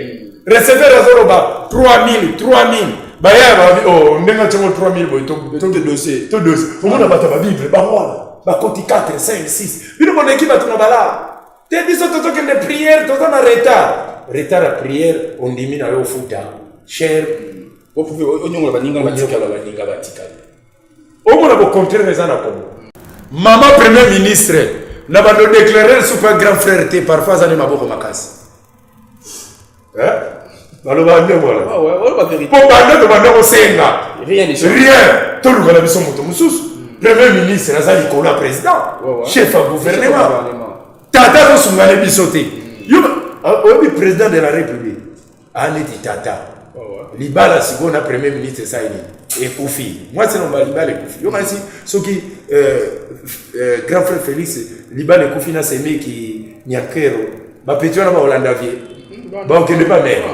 receveur azoloba 3000 3000, baya babi oh ndenge ationgo 3000 boye to dossier. To dossier. Omona bato ya babible bango wana bakoti 4 5 6, bino boleki bato na balaa te. Biso tozokende prière, toza na retard, retard ya prière, ondimi na yo ofuta cher. Onyongola baninga. Batikala, baninga batikali. Omona bocontraire eza na Congo. Mama premier ministre na bando déclarer super grand frère te, parfois aza ne maboko makasi, baloba nde wana po banda tobanda kosenga rien, toluka na biso moto mosusu. Premier ministre aza likolo ya président, chef ya gouvernement, tata azosungana biso te. Oyebi président de la République aneti tata libala sikoyo na premier ministre esali nini? Ekufi. Mwasi na mobali libala ekufi. Yokanisi soki grand frère Félix libala ekufi na semeki Nyakero, bapeti wana bakolanda vie, bakokende pa mare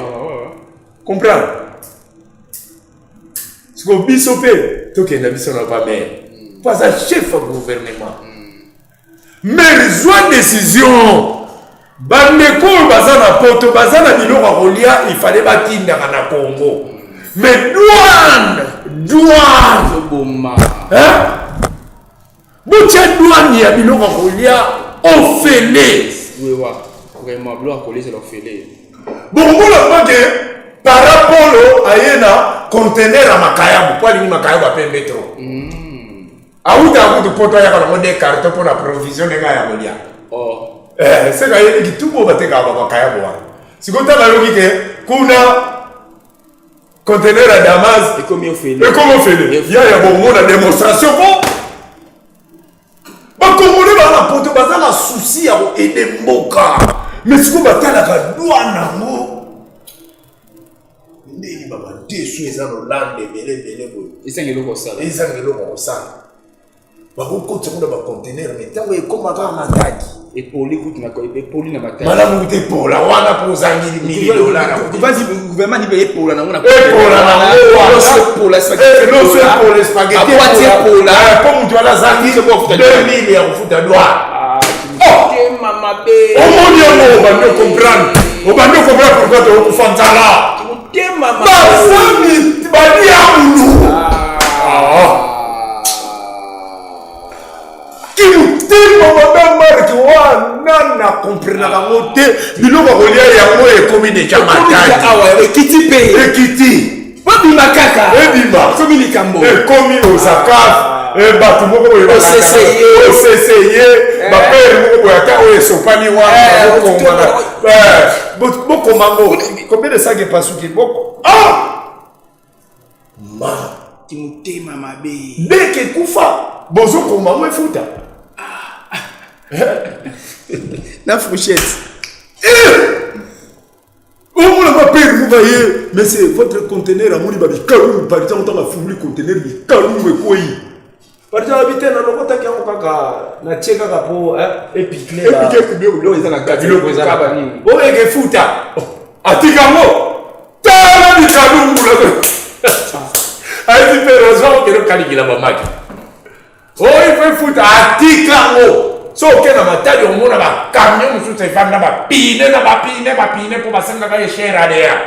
comprendre. Sikoyo biso mpe tokenda biso na pa mare mpo aza chef ya gouvernement. Mare, zwa décision. Bandeko oyo baza na Poto baza na biloko ya kolia, ifale batindaka na Congo, mais douane, douane Boma. Botia douane ya biloko ya kolia ofele. Wewa vraiment biloko ya kolia ezala ofele. Bokomona make parapolo aye na conteneur ya makayabu mpo alingi makayabu apembe trop. Awutaka kutu Poto, ayaka nango de carton mpo na provision ndenge aya kolia. Seka ayebi kitubu oyo batekaka bamakayabu wana. Sikoyo ntango ayoki ke kuna conteneur ya damas ekomi ofele, ekomi ofele, ya ya bomona démonstration po bakongole baa na Poto baza na souci ya koaider mboka, mais sikoyo batalaka douane yango ndeni bamadesu eza na Hollande ebele ebele boye. Ezanga eloko kosala. Ezanga eloko kosala, bakokotisa kuna baconteneur, mais ntango ekóma kaka Matadi, epoli kutu na epoli na Matadi. Malamu kutu epola wana mpo ozangi mili dollar. Gouvernement nipe epola nango na epola nango. Loso epola. Loso epola, spaghetti. Baboîte epola. Mpo moto wana azangi 2000 ya kofuta douane. Motema mabe. Omoni yango, obandi ocomprendre, obandi ocomprendre pourquoi tokokufa nzala. Motema mabe. Basami badiabulu kimutema mabe. Marke wana. na comprenaka yango te. Biloko ya kolia yango ekomi deja matadi. Awa ekiti mpe. Ekiti. Bobima kaka. Ebima. Ekomi likambo. Ekomi osakaf. Bato moko boye OCCE. OCCE, bapere moko boye, ata oyo esopani wana bazokomana. Bokoma ngo combien de sac epasuki boko? Ah ma Ti motema mabe. Beke ekufa, bozokoma ngo efuta. Na fourchette. Omona bapere moko ye, mais c'est votre conteneur, amoni babikalungu. Par exemple, ntango afunguli conteneur, bikalungu ekwei. Par exemple, abi te, nalokotaki yango kaka, natie kaka mpo epikle. Epike biloko eza na kati. Biloko eza na Kaba nini? Oyeke efuta, atika yango, tala bikalungu. Ayebi mpe raison, okende okalikila bamaki oyo mpe efuta, atika yango. So oke na Matadi, omona bacamion mosusu efanda, bapine na bapine, bapine mpo basengaka ye cher adea.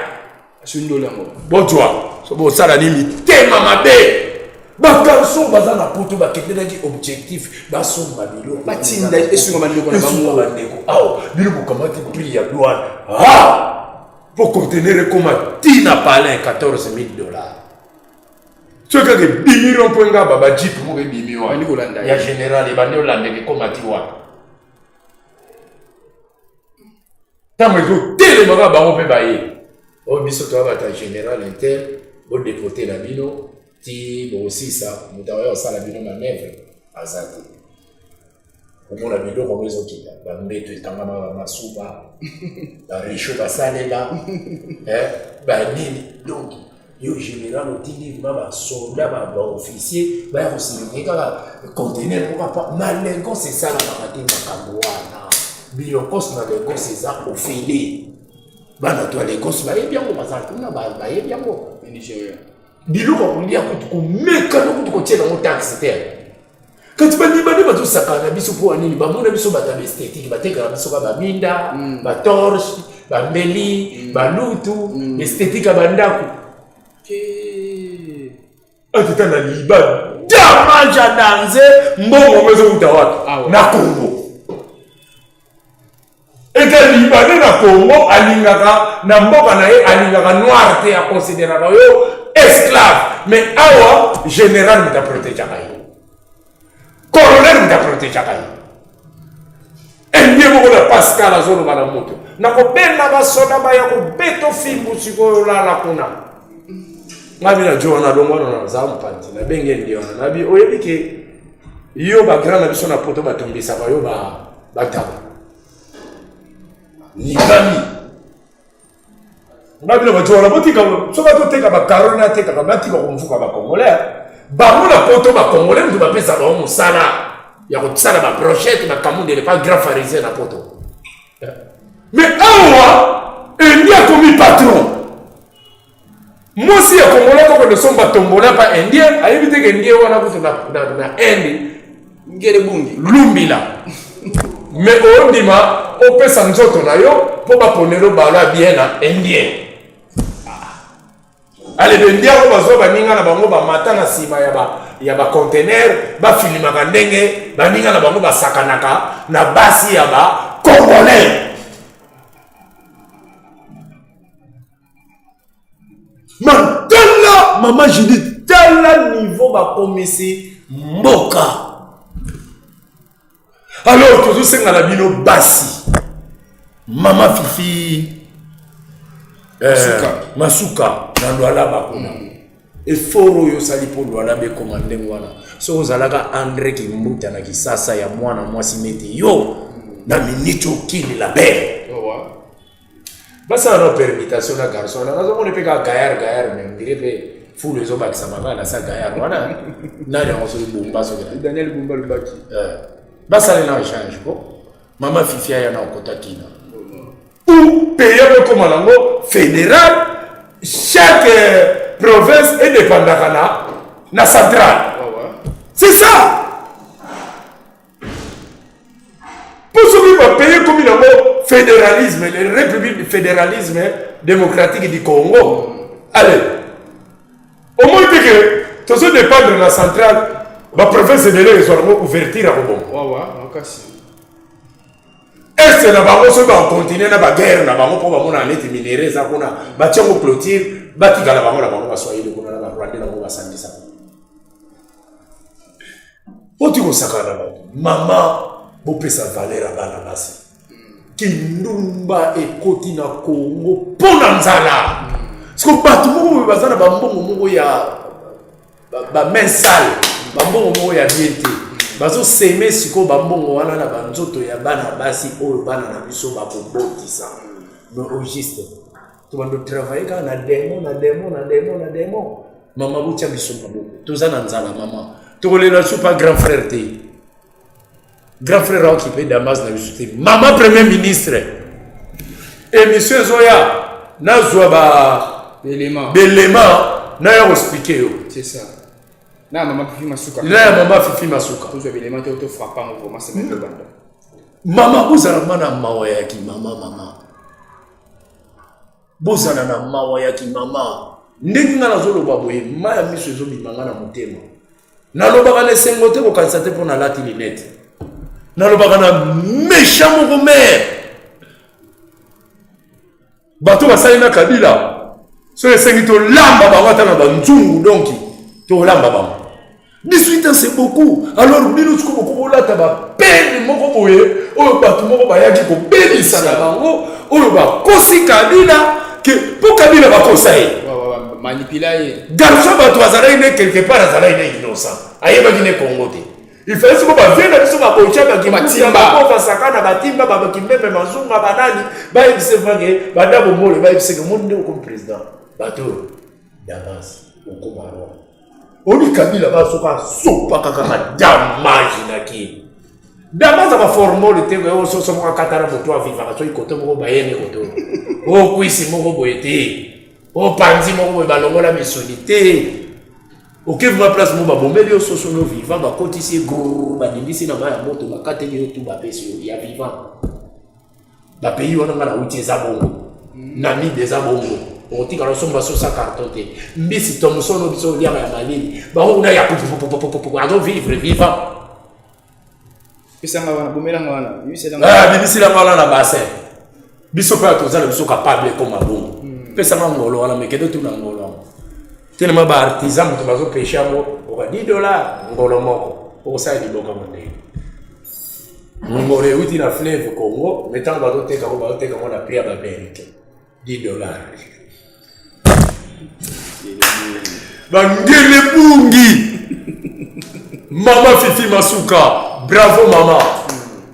Sundoli yango. Bozwa so bosala nini? Mitema mabe. Bagarçon baza na Poto, bakendelaki objectif basomba biloko. Batinda, esunga bandeko na bango. Esunga bandeko. Awa bino bokamati prix ya douane, ah, po conteneur ekoma ntina palin 14 000 dollars. Soki kaka ebimi rond-point Ngaba, bajeep moko ebimi Bandi wana kolanda ye. Ya général ebandi olandeka, ekoma ti wapi? Ntango ezotelemaka, bango mpe baye oyo biso toya bato ya général inter, bodepote na bino ti bokosisa. Moto akoya kosala bino manœuvre aza te. Omona biloko yango ezokita, bambeto etangama, bamasuba, baréchaud basalela, banini. Donc yo général otindi ma basoldat, baofficier baya kosurveiller kaka conteneur moko apa na Lagos. Esalamaka te makambo wana. Bilokos na Lagos eza ofele. Bana to ya Lagos bayebi yango, baza kuna, bayebi yango. Nigeria. Biloko ya kolia kutu, komeka no kutu kotiela yango taxe te. Kasi bandimani bazosakana na biso mpo ya nini? Bamona biso bato ya baesthétique, batekaka biso ka baminda, batorche, bambeli, balutu, esthétique ya bandako. Ateta na liba damage ya danger. Mbongo yango ezowuta wapi? Awa. Na Congo. Ete Libanais na Congo alingaka na mboka na ye, alingaka noir te, aconsidéraka yo esclave. Mais awa général moto aprotégeaka ye, colonel moto aprotégeaka ye. Indien moko na Pascal azoloba na moto, nakobenga basoda baya kobeta fimbu. Sikoyo olala kuna. Ngabi na jo wana, longwa wana, naza mopanzi. Nabenge indien wana, nabi oyebi ke yo bagrand na biso na Poto batumbisaka yo bataba ningami. Nga bino bato wana botika, soki atoteka bakarone, atekaka, batika komfuka bacongolais. Bango na Poto, bacongolais moto bapesa bango mosala ya kosala babrochette, bakamundele, pa grand pharisien na Poto. Mais awa indien akomi patron. Mwasi ya Congolais kokende somba tombola pa indien, ayebi teke indien wana kutu na Inde. Ngele bungi. Lumbila. Mais ondima opesa nzoto na yo mpo baponelo balo ya bien na indien. Ale baindien oyo bazwa baninga na bango, bamata na nsima ya baconteneur, bafilimaka ndenge baninga na bango basakanaka na basi ya bacongolais. Man, tala mama Judith, tala niveau bakomisi mboka. Alors tozosenga na bino basi, mama Fifi Masuka. Masuka na Lwalaba kuna, effort oyo osali mpo Lwalaba ekoma ndenge wana, soki ozalaka André Kimbuta na Kisasa ya mwana mwasi neti yo, na miniti okili la belle. Basala no permutation na garçon wana. Nazomona mpe kaka gaillard gaillard, mais ondire mpe fulu ezobakisama kaka na sa gaillard wana. Nani yango? Soki Bumba, soki Daniel Bumba lobaki. Basala na échange po mama Fifi aya na okota kina ou pays yango ekóma nango fédéral, chaque province edépendaka na centrale. C'est ça. Mpo soki bapays ekomi nango fédéralisme, le République fédéralisme démocratique du Congo, allez, omoni te ke tozodépendre na centrale, baprovince ebele ezwa nango ouverture ya kobonga. Wawa makasi. Est. Este na bango soki bakontinue na baguerre na bango mpo bamona neti minere eza kuna, batia yango clôture, batikala bango na bango baswahili kuna na barwandais na bango basangisa. Oti kosakana na bato. Mama, bopesa valeur ya bana basi. Kindumba ekoti na Congo mpo na nzala. Siko bato moko boye baza na bambongo moko ya ba main sale, bambongo moko ya bien te. Bazoseme sikoyo bambongo wana na banzoto ya bana basi oyo bana na biso bakobotisa. Mais au juste, tobando travailler kaka na demon, na demon, na demon, na demon. Mama, botia biso maboko, toza na nzala mama. Tokolela su pa grand frère te. Grand frère aokipe Damas na biso te. Mama premier ministre, émission ezoya, nazwa ba belema naya koexplike yo. C'est ça. Na mama Fifi Masuka. Na ya mama Fifi Masuka. Tozwa belema te, to frapper ngo vraiment semaine de banda. Mama, bozala ma na mawa ya ki mama, mama. Bozala na mawa ya ki mama. Ndenge nga nazoloba boye, ma ya miso ezobima nga na motema. Nalobaka na esengo te, kokanisa te mpo nalati lunette. Nalobaka na méchant moko mère. Bato basali na Kabila, soki esengi tolamba bango ata na banzungu, donc tolamba bango. 18 ans c'est beaucoup. Alors bino siko boko bolata ba pene moko boye oyo bato moko bayaki kobebisa na bango, oyo bakosi Kabila ke po Kabila bakosa ye. Manipula ye. Garçon bato azalaki ne quelque part, azalaki ne innocent. Ayebaki ne Congo te. Il fallait siko ba vieux na biso ba bocha ba Batimba. kimba, ba sakana, ba timba, ba kimbembe, mazunga, ba nani, ba yebise vange, ba dabo mole, ba yebise ke monde comme président. Bato Damas okoma roi. Oni Kabila ba soka sopa kaka ka damage na ki. Damas ba formole te ko so so moko katara moto a vivaka so ikoto moko bayene koto. O kwisi moko boye te. O panzi moko boye balongola misuni te. Oke vraiment place moko babomeli yo soso no vivant, bakotisi ye grrr, badindisi na mai ya moto, bakateli yo tu bapesi yo ya vivant. Ba pays wana nga nauti eza bongo. Namibie eza bongo. Okotikala osomba sosa carton te. Mbisi Thomson biso oliaka ya malili. Bango kuna ya pupupupupupupu, azo vivre vivant. Pesanga wana, bomelanga wana, bibiselanga. Ah, bibiselanga wana na bassin. Biso pe toza na biso capable ekoma bongo. Pesanga ngolo wana, mekende tuna ngolo wana. Tellement ba artisan moto bazo pêcher yango, oka dix dollars ngolo moko. Okosala liboka mondele. Ngolo euti na fleuve Congo, mais tango bazoteka yango, bazoteka yango na prix ya ba américain. dix dollars. Bangele bungi. Mama Fifi Masuka, bravo mama.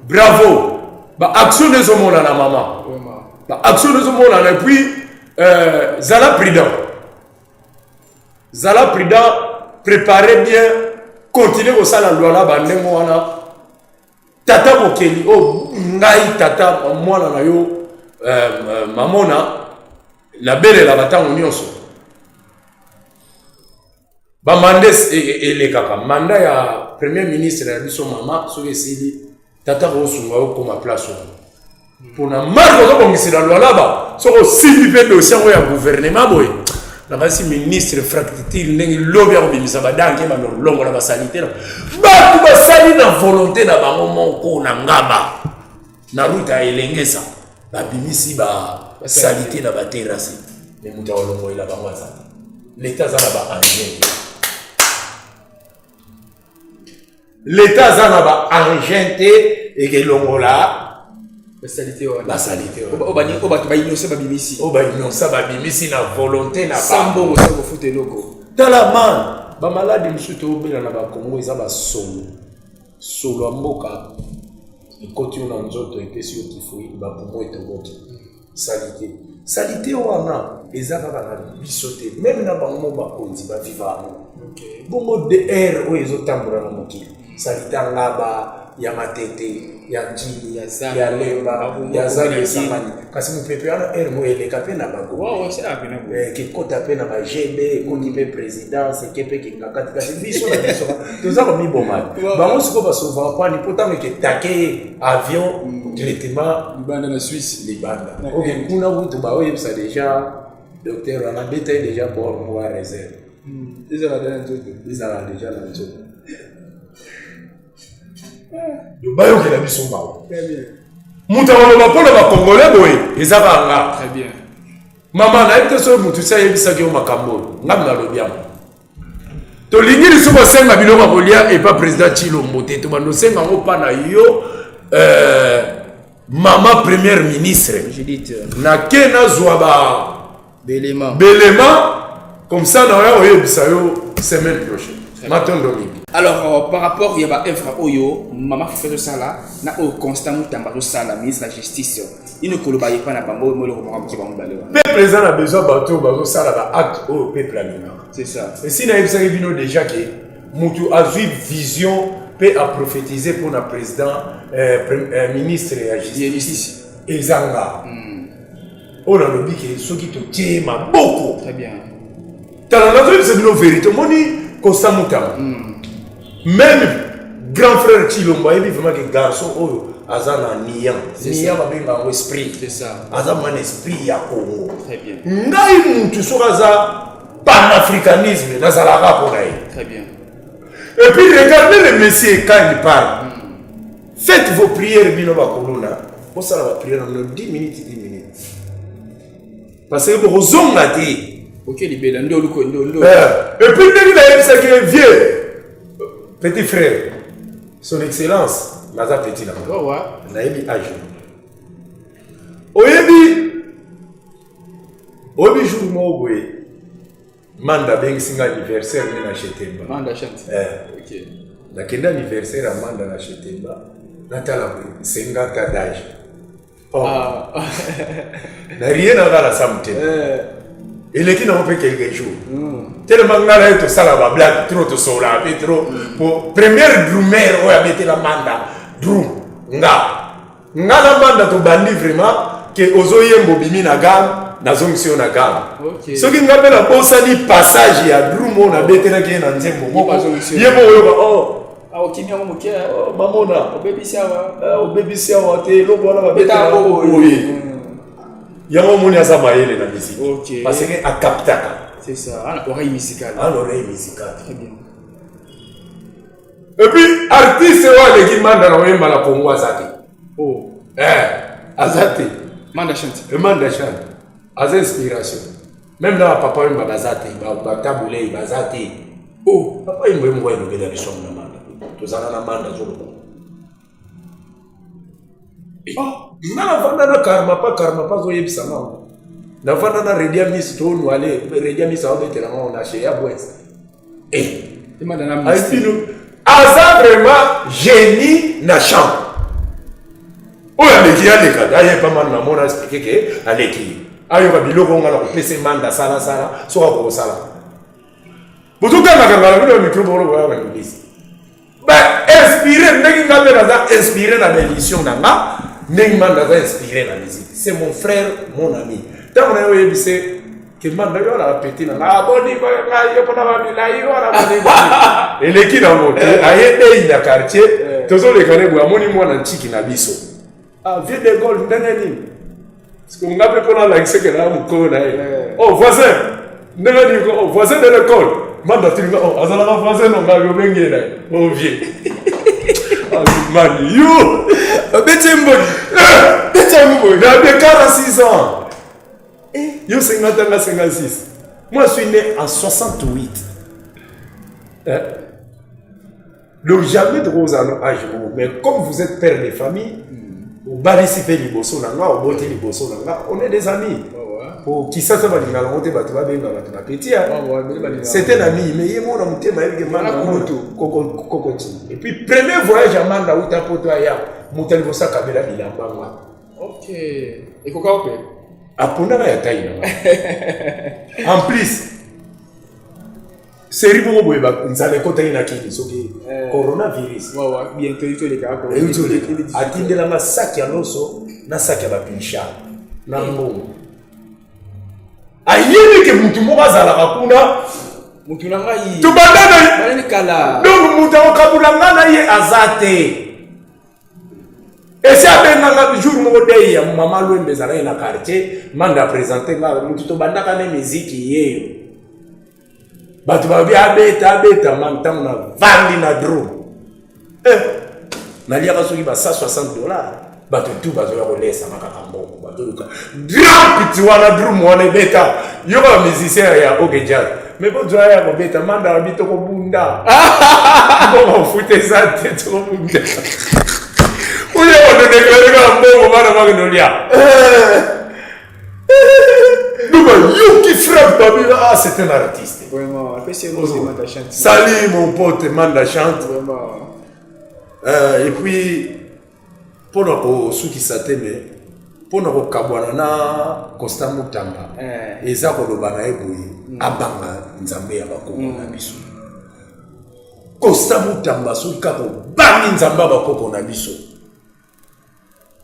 Bravo. Ba action ezomonana mama. Ba action ezomonana et puis zala prudent. Zala prudent, préparez bien, continuez kosala loi ba ndenge wana. Tata mokeli, oh ngai tata mwana na yo mamona nabelelaka ntango nyonso. Ba mandat elekaka, mandat ya premier ministre na biso mama soki esili tata kosunga yo koma place wana. Pona marque ozobongisela Lualaba soki osimbi mpe dossier yango ya gouvernement boye, nakasi ministre fracture ndenge lobi akobimisa badanke balolongola basalite na bato basali na volonté na bango moko na ngaba na route ya Elengesa babimisi ba salite na ba terrasse, mais moto akolongolela bango aza te. L'État aza na ba engin te. L'État aza na ba engin te ekelongola basalite wana. Basalite wana. Oyo bato ba innocent babimisi. Oyo ba innocent babimisi na volonté na Sans bango. mbongo, sans kofuta eloko. Tala man, ba maladi mosusu tobela na ba Congo eza ba solo. Solo ya mboka ekoti yo na nzoto epesi yo typhoïde, ba poumon etoboki. Salite. Salite wana eza kaka na biso te, même na bango bakonzi ba viva yango. Bongo DR oyo ezotambola na mokili, salite ya ngaba, ya matete, ya njili, Ya zando, ya lemba, ba ya zando ya esangani. Kasi mopepe wana R mo eleka pe na bango. Wow, ouais, c'est la peine, ouais. Kekota pe na ba GB, ekoti pe présidence, eke pe kingakati. Kasi biso na biso, toza komiboma. Wow. Bango sikoyo basovaka kwani, po ntango eketake avion, traitement Libanda na Suisse. Libanda. Na Ok, Inde. kuna kutu baoyebisa déjà docteur wana abeta ye déjà bord moko ya réserve. Ezala déjà na nzoto. Ezala déjà na nzoto. Donc, bayokela biso mawa. Très bien. Moto akoloba mpo na bacongolais boye eza kaka nga. Très bien. Mama, nayebi te soki motu si ayebisaki yo makambo oyo ngai nalobi yango. Tolingi lisusu kosenga biloko ya kolia epa président Tshilombo te, tobanda osenga yango mpa na yo mama première ministre. Judith. Nake nazwa ba Belema. Belema, comme ça na oya oyebisa yo semaine prochaine. Matondo mingi. Alors, par rapport ya ba œuvre oyo mama Fifi azosala na oyo Constant Mutamba azosala, ministre ya justice, ino koloba epa na bango moloko moko moke bango mibale wana. Peuple eza na besoin bato oyo bazosala ba acte oyo peuple alingaka. C'est ça. Esi nayebisaki bino déjà ke mutu azwi vision mpe aprophétise mpona président ministre ya justice. Justice. Eza nga. Oyo nalobi ke soki totie maboko. Très bien. Tala, nazoyebisa bino vérité, omoni Constant Mutamba. Même grand frère Tshilombo ayebi vraiment ke garçon oyo aza na nian. C'est Nian ça. babenga yango esprit. C'est ça. Aza mwana esprit ya Congo. Très bien. Ngai mutu soki aza panafricanisme nazalaka mpo na ye. Très bien. Et puis regardez le monsieur quand il parle. Faites vos prières bino bakolona. Bosala ba prière na 10 minutes 10 minutes. Parce que bokozonga te. Ok, libela ndo luko ndo ndo. Et puis ndenge nayebisaki ye vieux petit frère, son excellence naza petit na nga. Ouais, ouais. Nayebi âge. Oyebi, oyebi jour moko boye Manda abengisi nga anniversaire nde na Chetemba. Manda chante. Ok. Nakende anniversaire ya Manda na Chetemba, natala boye 50 ans d'âge. Oh. Ah. Na rien na nga na sa motema. Eleki nango mpe quelques jours. Tellement nga na ye tosala ba blague trop, tosolaka mpe trop. Po première drummer oyo abetela Manda drum nga. Nga na Manda tobandi vraiment ke ozoyemba obimi na gamme, nazongisi yo na gamme. Ok. Soki nga mpe nabosani passage ya drum oyo nabetelaki ye na nzembo moko, Azongisi yo. ye moko oyoka, oh. Ah, okimi yango moke, hein? Oh, bamona. Obebisi awa. Ah, obebisi awa te, eloko wana babetela Beta yango boye. boye. Yango omoni aza mayele na musique. Ok. Parce que akaptaka. C'est ça, ah, oreille musicale. Ah, l'oreille musicale. Très bien. Et puis artiste oyo aleki Manda na oyemba na Congo aza te. Oh. Aza te. Manda chante. Manda chante. Aza inspiration. Même na papa oyemba baza te, ba tabulei baza te. Oh, papa oyemba ye moko alobela biso na Manda. Tozala na Manda azoloba. Oh, nga navanda na Karma pa, Karma pa azoyebisa nga ngo. Navanda na Redia Miss to Nwale, Redia Miss aobetela nga na chez ya Bwes. Manda na Miss. Aïtino, aza vraiment génie na champ. Oyo aleki aleka, aye pa man na mona expliquer ke aleki. Ayoka biloko nga na kopesa Manda sala sala, soka kokosala. Bozokanga kanga na bino micro bolo boya na église. Ba inspiré ndenge nga mpe naza inspiré na émission na nga, ndenge Manda aza inspiré na musique. C'est mon frère, mon ami. Ntango na ye oyebise ke Manda yo ala petit na nga, ah, boni ko nga yo mpona ba milayi wana boni boni. Eleki na ngo te, aye dei na quartier, tozoleka ne boye, amoni mwana ntiki na biso. Ah, vieux de Gaulle, ndenge nini? Parce que nga mpe mpona alakise ke na mokolo na ye. Oh, voisin, ndenge nini ko? Oh, voisin de l'école. Manda atuni nga, oh, azalaka voisin no nga, obengi ye na ye. Oh, vieux. Ah, mani, yo! Obeti ye mboni. Beti yango boye. Nabe 46 ans. Yo 50 ans, nga 56. Moi, je suis né en 68. Hein? Donc jamais trop aux âge moko. Mais comme vous êtes père de famille, obalisi mpe liboso na nga, oboti liboso na nga, on est des amis. Po Kisasa balingaka yango te, bato babenga bato ba petit, hein. Ouais, ouais, bele balingaka. C'est un ami, mais ye mona motema ayebi ke Manda Wana kulutu, koko, kokoti. Et puis premier voyage ya Manda uta poto aya, moto ya liboso akabela bilamba nga. Ok. Ekoka ope? Apondaka ya taille na nga. En plus, série moko boye ba nzala ekotaki na kini soki coronavirus. Ouais, ouais, bientôt, il faut les gars, quoi. Euti oleka. Atindelanga sac ya loso na sac ya ba pinchard na mbongo. Ayebi ke mutu moko azalaka kuna. Mutu na ngai. Tobanda na ye. Balani kala. Donc mutu akokabula nga na ye aza te. Esi abenganga jour moko dei ya mama Lwembe ezalaki na quartier, Manda présente nga mutu tobandaka ne musique yeyo. Bato balobi abeta, abeta, ma ntango na vandi na drum. Naliaka soki ba 160 dollars. Bato tu bazoya kolesama kaka mbongo, bazoluka grand piti wana, drum wana ebeta. Yo ba musicien ya OK Jazz, mais bozwa ya kobeta manda wabi, tokobunda mbongo ofuta eza te, tokobunda oyo ododeklare kaka mbongo, bana bakende olia. Donc bayoki frappe, babi: "Ah, c'est un artiste." Vraiment, apesi ye mbote, Manda Chante. Salut mon pote Manda Chante. Vraiment. Et puis mpona kosukisa te, me mpona kokabwana na Constant Mutamba, eza koloba na ye boye: abanga Nzambe ya bakoko na biso. Constant Mutamba, soki kaka obangi Nzambe ya bakoko na biso,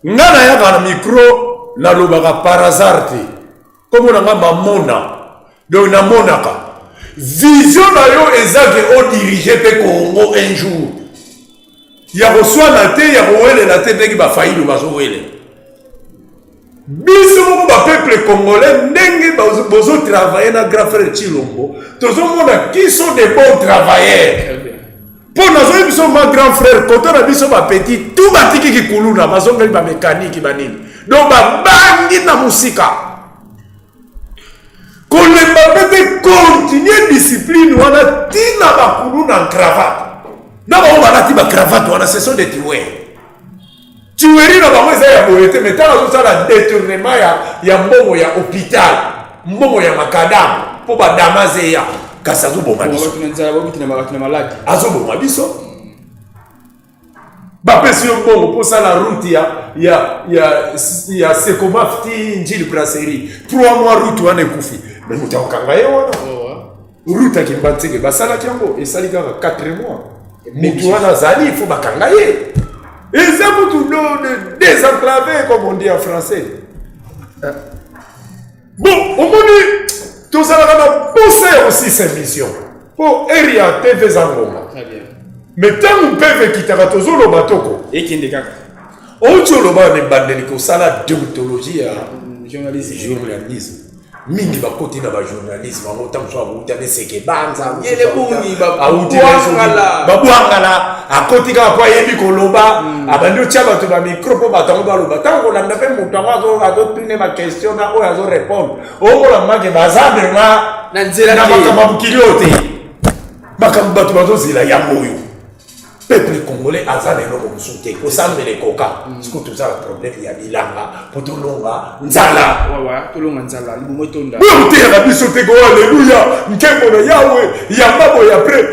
nga nayaka na micro, nalobaka par hasard te. Kombo na nga Mamona, donc namonaka vision na yo eza ke odirige mpe Congo un jour, ya koswana te, ya kowelela te, ndenge bafayilu bazowelela. Biso moko bapeuple congolais, ndenge bozotravaille na grand frère Tshilombo, tozomona qui sont des bons travailleurs. Mpo nazoyi biso ma grand frère koto na biso, bapetits tu batiki kikuluna, bazongeli bamécanique banini, donc babangi na mosika. Kolemba mpe te, continue discipline wana ntina bakulu na cravate na bango balati bacravate wana, ce sont des tueurs. Tuerie na bango eza ya boye te, mais ntango azosala détournement ya mbongo ya hôpital, mbongo ya makadamu mpo badama eya, kasi azoboma biso. Bato na nzala, babiti na bato na maladi. Azoboma biso. Bapesi yo mbongo mpo osala route ya Sekomaf ti Njili Brasserie, 3 mois route wana ekufi, mais moto akokanga ye wana. Route ya Kimbanseke basalaki yango, esali kaka 4 mois, motu wana azali, il faut bakanga ye. Eza mutu de désenclavé, comme on dit en français. Bon, omoni, tozalaka na posa ya kosisa émission mpo ere ya TV eza ngonga. Très bien. Mais ntango mpeve ekitaka, tozoloba toko Ekende kaka. Outi oloba na ebandeli kosala déontologie ya journalisme. Journalisme, mingi bakoti na bajournalisme yango, ntango mosusu awuta neseke banza. Yele bungi, awuti babwangala. Babwangala, akoti kaka mpo ayebi koloba, abandi otya bato bamicro mpo bato yango baloba. Ntango kolanda mpe moto yango azotune baquestion na oyo azorépondre, okola make baza vraiment Na nzela na te. Makambo ya mokili oyo te, makambo bato bazozela yango oyo. Peuple congolais aza na eloko mosusu te, kosambela ekoka. Sikoyo toza na problème ya bilanga mpo tolonga nzala. Wawa, tolonga nzala, libumu etonda. Oyo koteyaka biso te ko alleluya, nkembo na Yawe, yamba boye. Après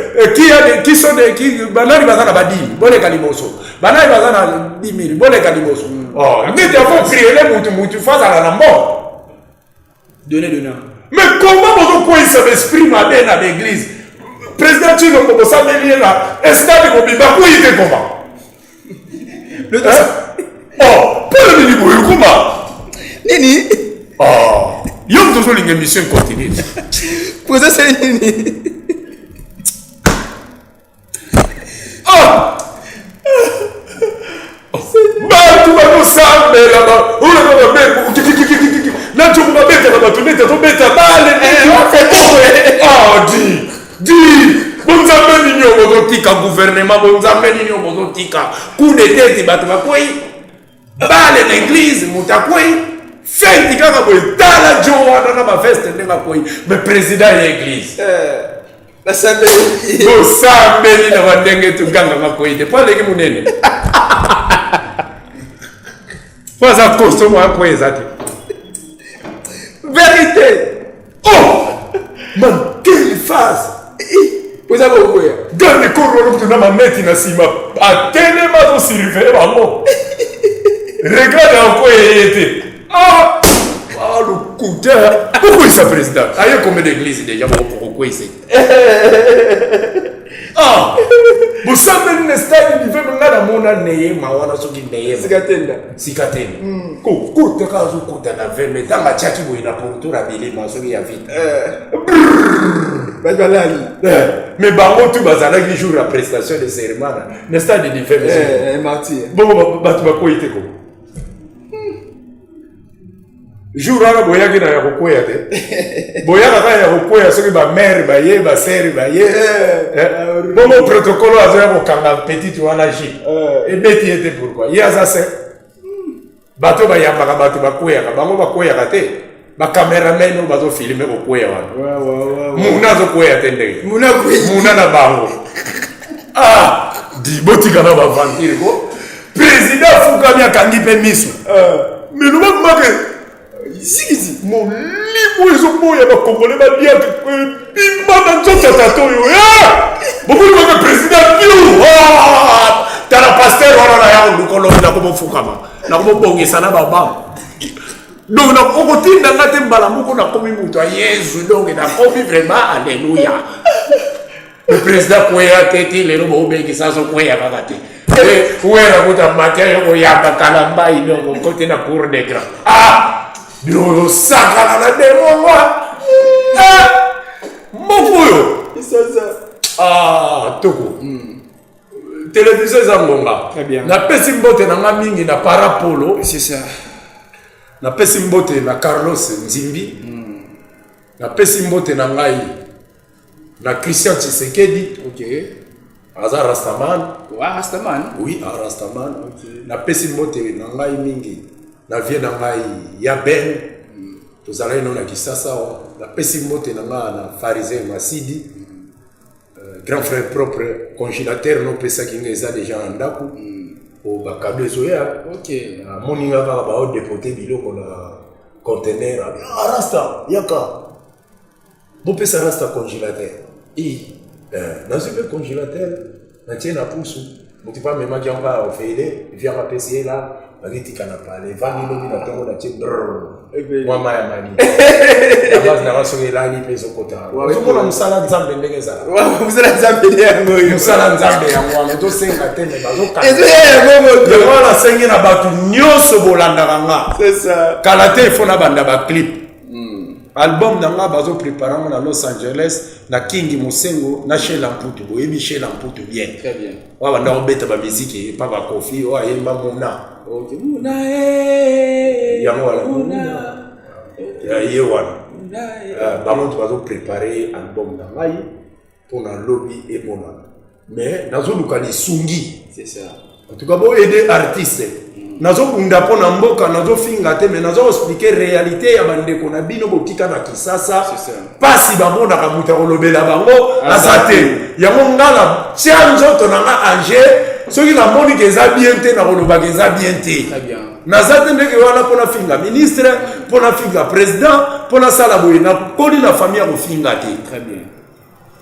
qui sont de qui? Banani baza na badimi, boleka liboso. Banani baza na 10 000, boleka liboso. Oh, neti afo priele mutu, mutu fo azala na mbongo. Donner, donnant. Mais comment bozokweyisa baesprit mabe na baeglise? Président Tshilombo, bosambeli ye na stade mobimba, akwei te, koma? Oh, mpona nini boye okoma? Nini? Oh, yo moto ozolinga émission continue. Président sali nini? Ah! Bato bazosambela, na nzoku babetaka bato neti azobeta bale. Di di bonzambe nini oyo bozotika gouvernement? Bonzambe nini oyo bozotika? Coup d'état ete bato bakwei, bale na église, moto akwei, fenti kaka boye. Tala jo wana na baveste ndenge akwei, mais président ya église. Basambeli. Bosambeli na bandenge togangaka kwei te mpo aleki monene, mpo aza costaud, mwa kwei eza te. Vérité. Oh man, quelle phase! Oza kokwea. Garde corps wana kutu na maneti na nsima, atelema, azosurveille bango, regarde, akweye ye te. Ah, ah, lokuta! Okweyisa président aye combien d'église déjà bokokweyisa? Ah, bosambeli na stade divin, nga namona neyema wana, soki neyema. Sika tenda. Sika tena kokota kaka, azokota na veme, ntango atiaki boye na pourtour abelema soki ya vite. Bato balali. Mais bango tu bazalaki jour ya prestation de serment na stade divin. Martyr. Bongo bato bakwei te ko jour wana boyaki na ya kokweya te, boyaka kaka ya kokweya soki bamare baye, basere baye. Bongo protocole azoya kokanga petite wana, j ebeti ye te. Pourquoi ye aza se Bato bayambaka bato bakweyaka, bango bakweyaka te. Ba cameraman oyo bazo filmer kokweya wana. Muna azokweya te ndenge. Muna na bango. Ah, di botika na ba vampire ko. Président afukami akangi mpe miso. Mais loba make zikizi molimo ezoboya bakongole baliaka ebima na nzoto ya tata oyo bomoni baka président biu ah! Tala paster wana na yango lukolo nakomofukama nakomobongisa na baba donc okotinda nga te mbala moko nakomi moto ya yezu donc nakomi vraiment alleluya. Le président kweya te ti lelo bobengisa azokweya kaka te. Wera kuta matin yo koyamba kalambai donc okoti na cour de grand. Ah! Bino osakana na demongwa. Ah! Moko oyo. Ah, toko. Télévision eza ngonga. Napesi mbote na nga mingi na Parapolo. C'est ça. Napesi mbote na Carlos Nzimbi. Napesi mbote na ngai na Christian Tshisekedi. Aza Rastaman. Ouais, Rastaman. Oui, a Rastaman. Napesi mbote na ngai mingi na vie na ngai ya Ben. Tozalaki no na Kisasa awa. Napesi mbote na ngai na Pharisien Masidi. Grand frère propre congélateur no pesaki ngai eza déjà na ndako. O ba cadeau ezoya. Amoni nga kaka ba dépoter biloko na conteneur. Ah, Rasta, yaka. Bopesa Rasta congélateur. Nazwi mpe congélateur, natie na pusu. Moto mpe amemaki yango kaka ofele, vianga apesi ye la, bakitika na pale. Evandi lobi na ntongo natie brrr. Mwa mai ya mali. Na base na nga soki elali mpe ezokota. Ozomona mosala Nzambe ndenge ezalaka. Mosala Nzambe nde yango oyo. Mosala Nzambe yango wana, tosenga te, mais bazokanga. Ezoya yango moto. Yango wana nasengi na bato nyonso bolandaka nga. C'est ça. Kala te, il faut nabanda ba clip. Album na nga bazo préparer ngo na Los Angeles na King Mosengo na Sheila Mputu. Boyebi Sheila Mputu bien. Très bien. Oyo banda kobeta ba musique epa ba Kofi, oyo ayemba Muna. Ok, Muna, eh. Yango wana. Muna. Ya ye wana. Muna, eh. Bango nto bazo préparer album na ngai mpona lobi emonana. Mais nazoluka lisungi. C'est ça. En tout cas, bo aider artiste. Nazobunda mpo na mboka, nazofinga te, mais nazo expliquer réalité ya bandeko na bino botika na Kisasa. C'est ça. Pasi bamonaka moto akolobela bango aza te. Yango nga na tia nzoto na nga ange, soki namoni ke eza bien te, nakolobaka eza bien te. Très bien. Naza te ndenge wana mpo nafinga ministre, mpo nafinga président, mpo nasala boye. Nakoli na famille ya kofinga te. Très bien.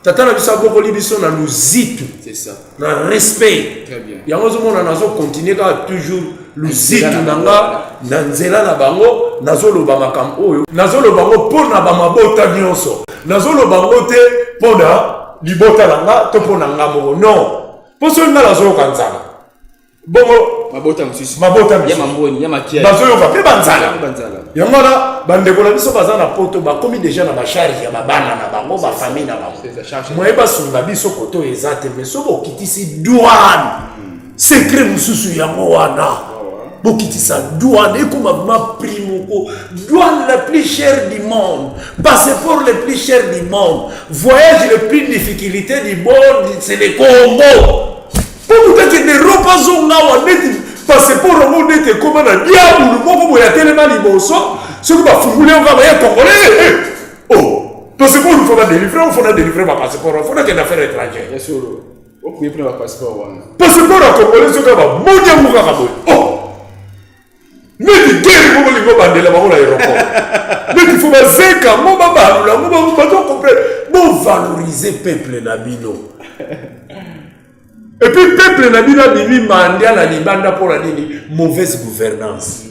Tata na biso abokoli biso na luzitu. C'est ça. Na respect. Très bien. Yango ozomona nazo continuer kaka toujours luzitu na nga na nzela na bango, nazoloba makambo oyo. Nazoloba ngo mpo na ba mabota nyonso. Nazoloba ngo te mpo na libota na nga to mpo na nga moko. Non. Mpo soki nga nazoyoka nzala. Bongo mabota mosusu. Mabota mosusu. Ya mamboni, ya makia. Bazoyoka mpe banzala. Ya banzala. Yango wana bandeko na biso baza na poto bakomi déjà na ba charge ya babana na bango, ba famille na bango. C'est ça, charge. Moye basunga biso koto eza te, mais soki okitisi douane, secret mosusu yango wana. Bokitisa douane ekoma vraiment prix moko. Douane la plus chère du monde, passeport le plus cher du monde, voyage le plus difficulté du monde, c'est le Congo. Po moto akende Europe azonga awa neti passeport yango neti ekoma na diabulu moko boye atelema liboso, soki bafunguli yango kaka baye congolais, eh, eh. Oh, passeport il faut ba délivrer, il faut na délivrer ba passeport, il faut na kende affaire étrangère. Ya solo. Okuye mpona ba passeport wana. Passeport ya congolais soki ba moni yango kaka boye. Oh. Neti guerre moko lingo bandela bango na aéroport. Neti faut bazeka ngo babalula ngo bango bazo comprendre. Bo valoriser peuple na bino. Et puis peuple na bino abimi mandia na libanda mpo na nini? Mauvaise gouvernance.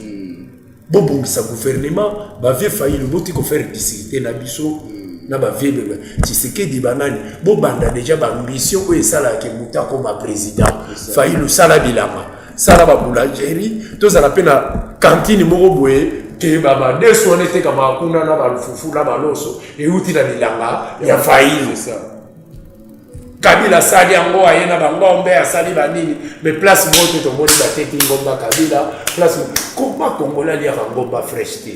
Bobongisa gouvernement, ba vieux Fayulu boti ko faire discuter na biso na ba vieux bebe Tshisekedi banani bobanda déjà ba ambition oyo esalaka ke moto akoma président. Fayulu sala bilanga, sala ba boulangerie, tozala pe na cantine moko boye ke ba madesu wana etekamaka kuna na ba fufu na baloso euti na bilanga ya Fayulu. Kabila asali yango, aye na bangombe, asali banini, mais place moko te tomoni bateki ngomba Kabila, place moko. Comment Congolais aliaka ngomba fraîche te?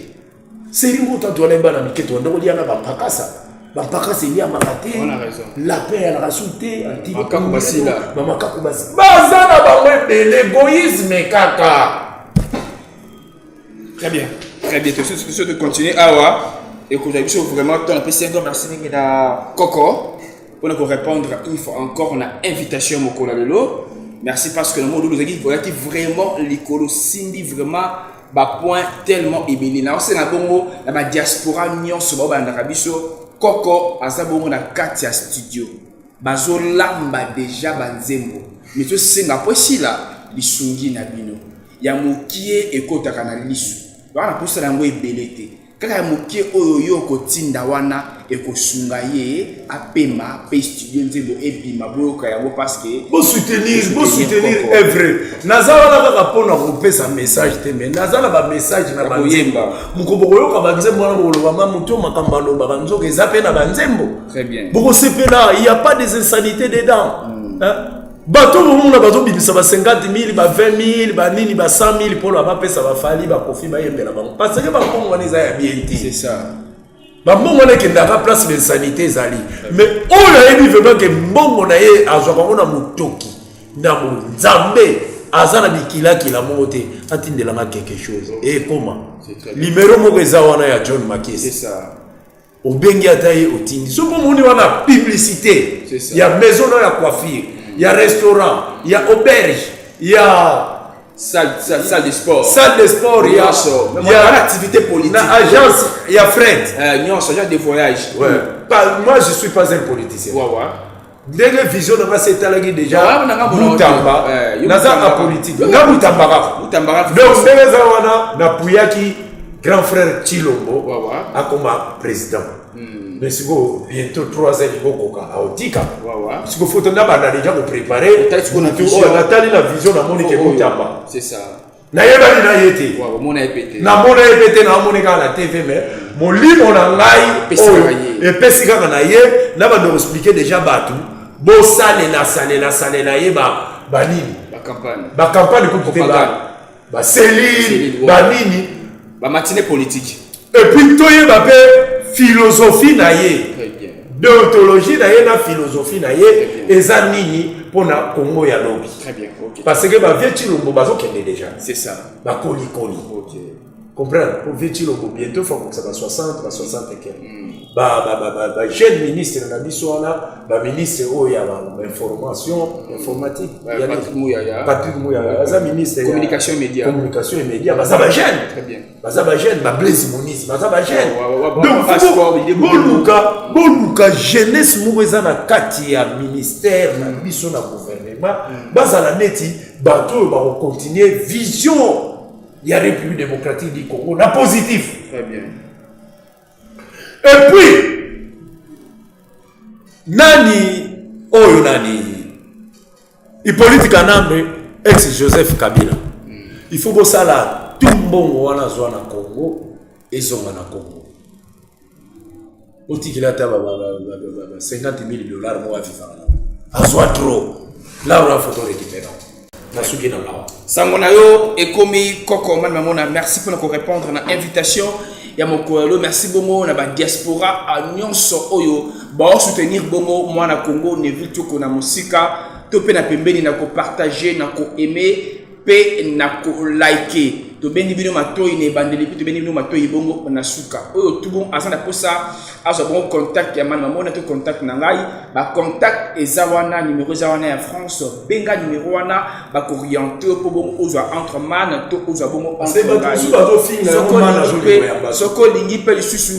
Seri moto atu wana bana mike to ndoko liana ba mpakasa. Ba mpakasa eliamaka te. On a raison. Lapin ya la rasu te, anti- Makaku basila. Ba makaku basila. Baza na bango ebele, égoïsme kaka. Très bien, très bien. Toso to continuer awa ekozwa biso vraiment temps. Napesi yango merci mingi na Koko mpona korépondre une fois encore na invitation mokolo ya lelo. Merci parce que na mwa olulu ozalaki oyaki vraiment likolo, simbi vraiment bapoint tellement ebele. Na osenga bongo na badiaspora nyonso bao balandaka biso, Koko aza bongo na kati ya studio, bazolamba deja banzembo, mais tosenga po esila lisungi na bino ya mokie ekotaka na lisu wana, posala yango ebele te, kaka ya mokie oyo yo okotinda wana ekosunga ye apema mpe studio nzembo ebima, boyoka yango parce que Bosoutenir, bosoutenir œuvre. Naza wana kaka mpona kopesa message te, mais naza na bamessage na banzembo. Moko bokoyoka banzembo wana, bokoloba ma moto makambo alobaka nzoka eza mpe na banzembo. Très bien. Bokosepela, il y a pas des insanités dedans, hein? Bato bomona bazobimisa ba 50 000, ba 20 000, banini, ba 100 000 mpona bapesa baFally, baKoffi, bayembela bango, parce que bambongo wana eza ya bien te. C'est ça. Bambongo wana ekendaka place l'insanité ezali. Mais oyo ayebi vraiment ke mbongo na ye azwaka yango na motoki na bonzambe, aza na bikilakila moko te, atindelanga quelque chose ekoma. C'est très bien. Numero moko eza wana ya John C'est Makesi. ça. Obengi ata ye, otindi. Soki omoni wana publicité C'est ça. ya maison na ya coiffure, ya restaurant, ya auberge, ya Salle de sport. Salle de sport, ya Nyonso. Même ya en activité politique. Na agence ya fret. Nyonso, agence de voyage. Ouais. Pas, moi je suis pas un politicien. Ndenge vision na nga se etalaki déjà Ouais, na nga mona Mutamba. Yo Naza Mutamba. apolitique, nga Mutamba kaka. Mutamba kaka. Donc ndenge eza wana, napuyaki grand frère Chilombo Ouais. akoma président, mais sikoyo bientôt 3 ans likokoka aotika. Ouais. Sikoyo foto nabanda déjà koprépare. Otali sikoyo na vision. Oyo natali na vision, namoni ke Oh, Mutamba C'est ça. nayebani na ye te. Ouais, omona ye pe te. Namona ye mpe te, naomoni kaka na TV, mais molimo na ngai Epesi oyo kaka ye. epesi kaka na ye. Na bando koexpliquer déjà bato, bosalela salela salela ye banini. Ba campagne. Bacampagne kutu te. Propagande. Baselile. Cellule, ouais. Banini. Ba matinée politique. Et puis toyeba mpe philosophie na ye. Très bien. Déontologie na ye na philosophie na ye bien. eza nini mpona Kongo ya lobi. Très bien. Ok. Parce que bavieux Chilombo bazokende déjà. C'est ça. Bakolikoli. Ok. Comprendre, pour vieux Chilombo bientôt faut kokisa ba 60, ba 60 et quelque. Ba jeune ministre na biso wana, baministre oyo ya ba information informatique. Ouais, Ya Patrick nini? Muyaya. Patrick Muyaya aza ministre ya Communication et média. Communication et média, baza bajeune. Très bien. Baza bajeune, baBlaise Monisi baza bajeune. Ouais, Donc ouais, passeport, il est beaucoup. Boluka jeunesse moko eza na kati ya ministère na biso na gouvernement, bazala neti bato oyo bakocontinue vision ya République démocratique du Congo na positif. Très bien. Et puis nani oyo, nani, Hippolyte Kanambe, ex Joseph Kabila, il faut bosala tout mbongo wana azwa na Congo ezonga na Congo. Otikeli ata ba 50 000 dollars moko avivaka nango, azwa trop là wana, faut torécupérer na suki na ngawa. Sango na yo ekomi. Koko Mani Mamona, merci mpona korépondre na invitation ya mokolo lelo. Merci bongo na badiaspora nyonso oyo baosoutenir bongo mwana Congo Neville Toko na mosika to mpe na pembeni, na kopartage, na koaime mpe na kolike. Tobendi bino matoi na ebandeli mpe tobendi bino matoi bongo na suka. Oyo tu bon aza na posa azwa bongo contact ya Mani Mamona to contact na ngai, bacontact eza wana, numero eza wana ya France. Benga numero wana, bakooriente mpo bongo ozwa entre man to ozwa bongo Parce que bato mosusu bazofinga yango, man azolingo ya bato. Soki olingi mpe lisusu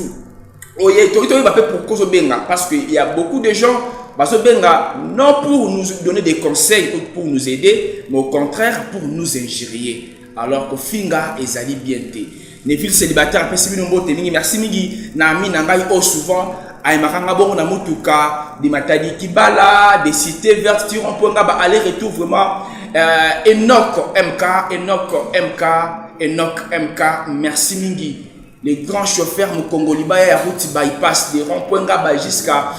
oye toyeba mpe pourquoi ozobenga, parce que il y a beaucoup de gens bazobenga non pour nous donner des conseils ou pour nous aider, mais au contraire pour nous injurier, alors kofinga ezali bien te. Neville célibataire apesi bino mbote mingi. Merci mingi na ami na ngai oyo souvent ayemaka nga bongo na motuka de Matadi Kibala, de Cité Verte ti rond-point nga ba aller retour vraiment, Enoch MK, Enoch MK, Enoch MK, merci mingi, les grands chauffeurs mokongo libaya ya route bypass de rond-point Ngaba jusqu'à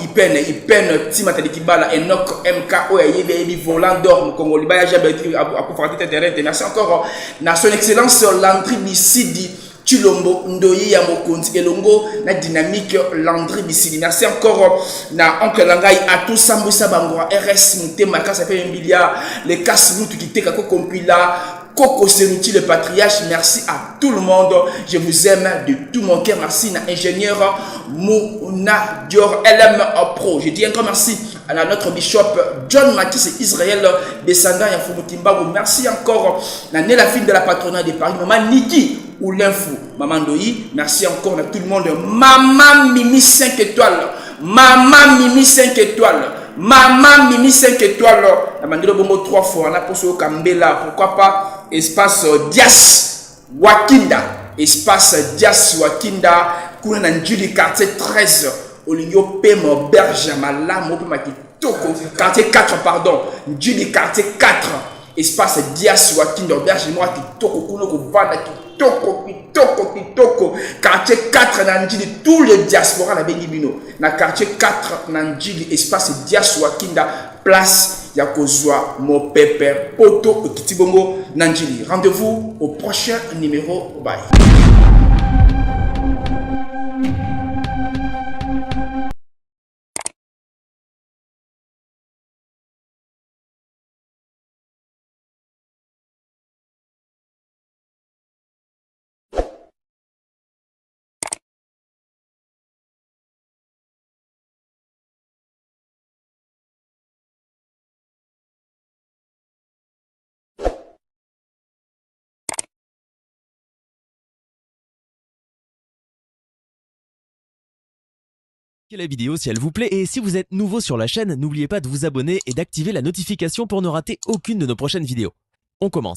Ipene, Ipene ti Matadi Kibala. Enoch MK oyo ayebi, ayebi volant d'or mokongo libaya jabe akufaka te terrain te. Merci encore na son excellence Landry Bisidi Chilombo Ndoyi ya mokonzi elongo na dynamique Landry Bisidi. Merci encore na oncle na ngai Atusambwisa bango rs motema kasa mpe mbilia le kasi mutu kiteka kokompila. Coco Seruti, le patriarche. Merci à tout le monde. Je vous aime de tout mon cœur. Merci à ingénieur Mouna Dior LM Pro. Je dis un grand merci à notre bishop John Matisse Israël, descendant ya Mfumutimbago. Merci encore à la fille de la patronat de Paris, Maman Niki ou l'info, Maman Doi. Merci encore à tout le monde. Maman Mimi 5 étoiles. Maman Mimi 5 étoiles. Maman Mimi 5 étoiles. La mandelo bongo 3 fois. Na poso Kambela. Pourquoi pas espace Dias Wakinda. Espace Dias Wakinda. Kuna na Njili quartier 13. Olingi opema auberge ya malamu opema kitoko. Quartier 4 pardon. Njili quartier 4. Espace Dias Wakinda auberge moko kitoko kuna kovanda kitoko kitoko kitoko. Quartier 4 na Njili, tous les diaspora na bengi bino na quartier 4 na Njili, espace Dias Wakinda, place ya kozwa mopepe poto okiti bongo na Njili. Rendez-vous au prochain numéro. Bye. La vidéo si elle vous plaît et si vous êtes nouveau sur la chaîne, n'oubliez pas de vous abonner et d'activer la notification pour ne rater aucune de nos prochaines vidéos. On commence.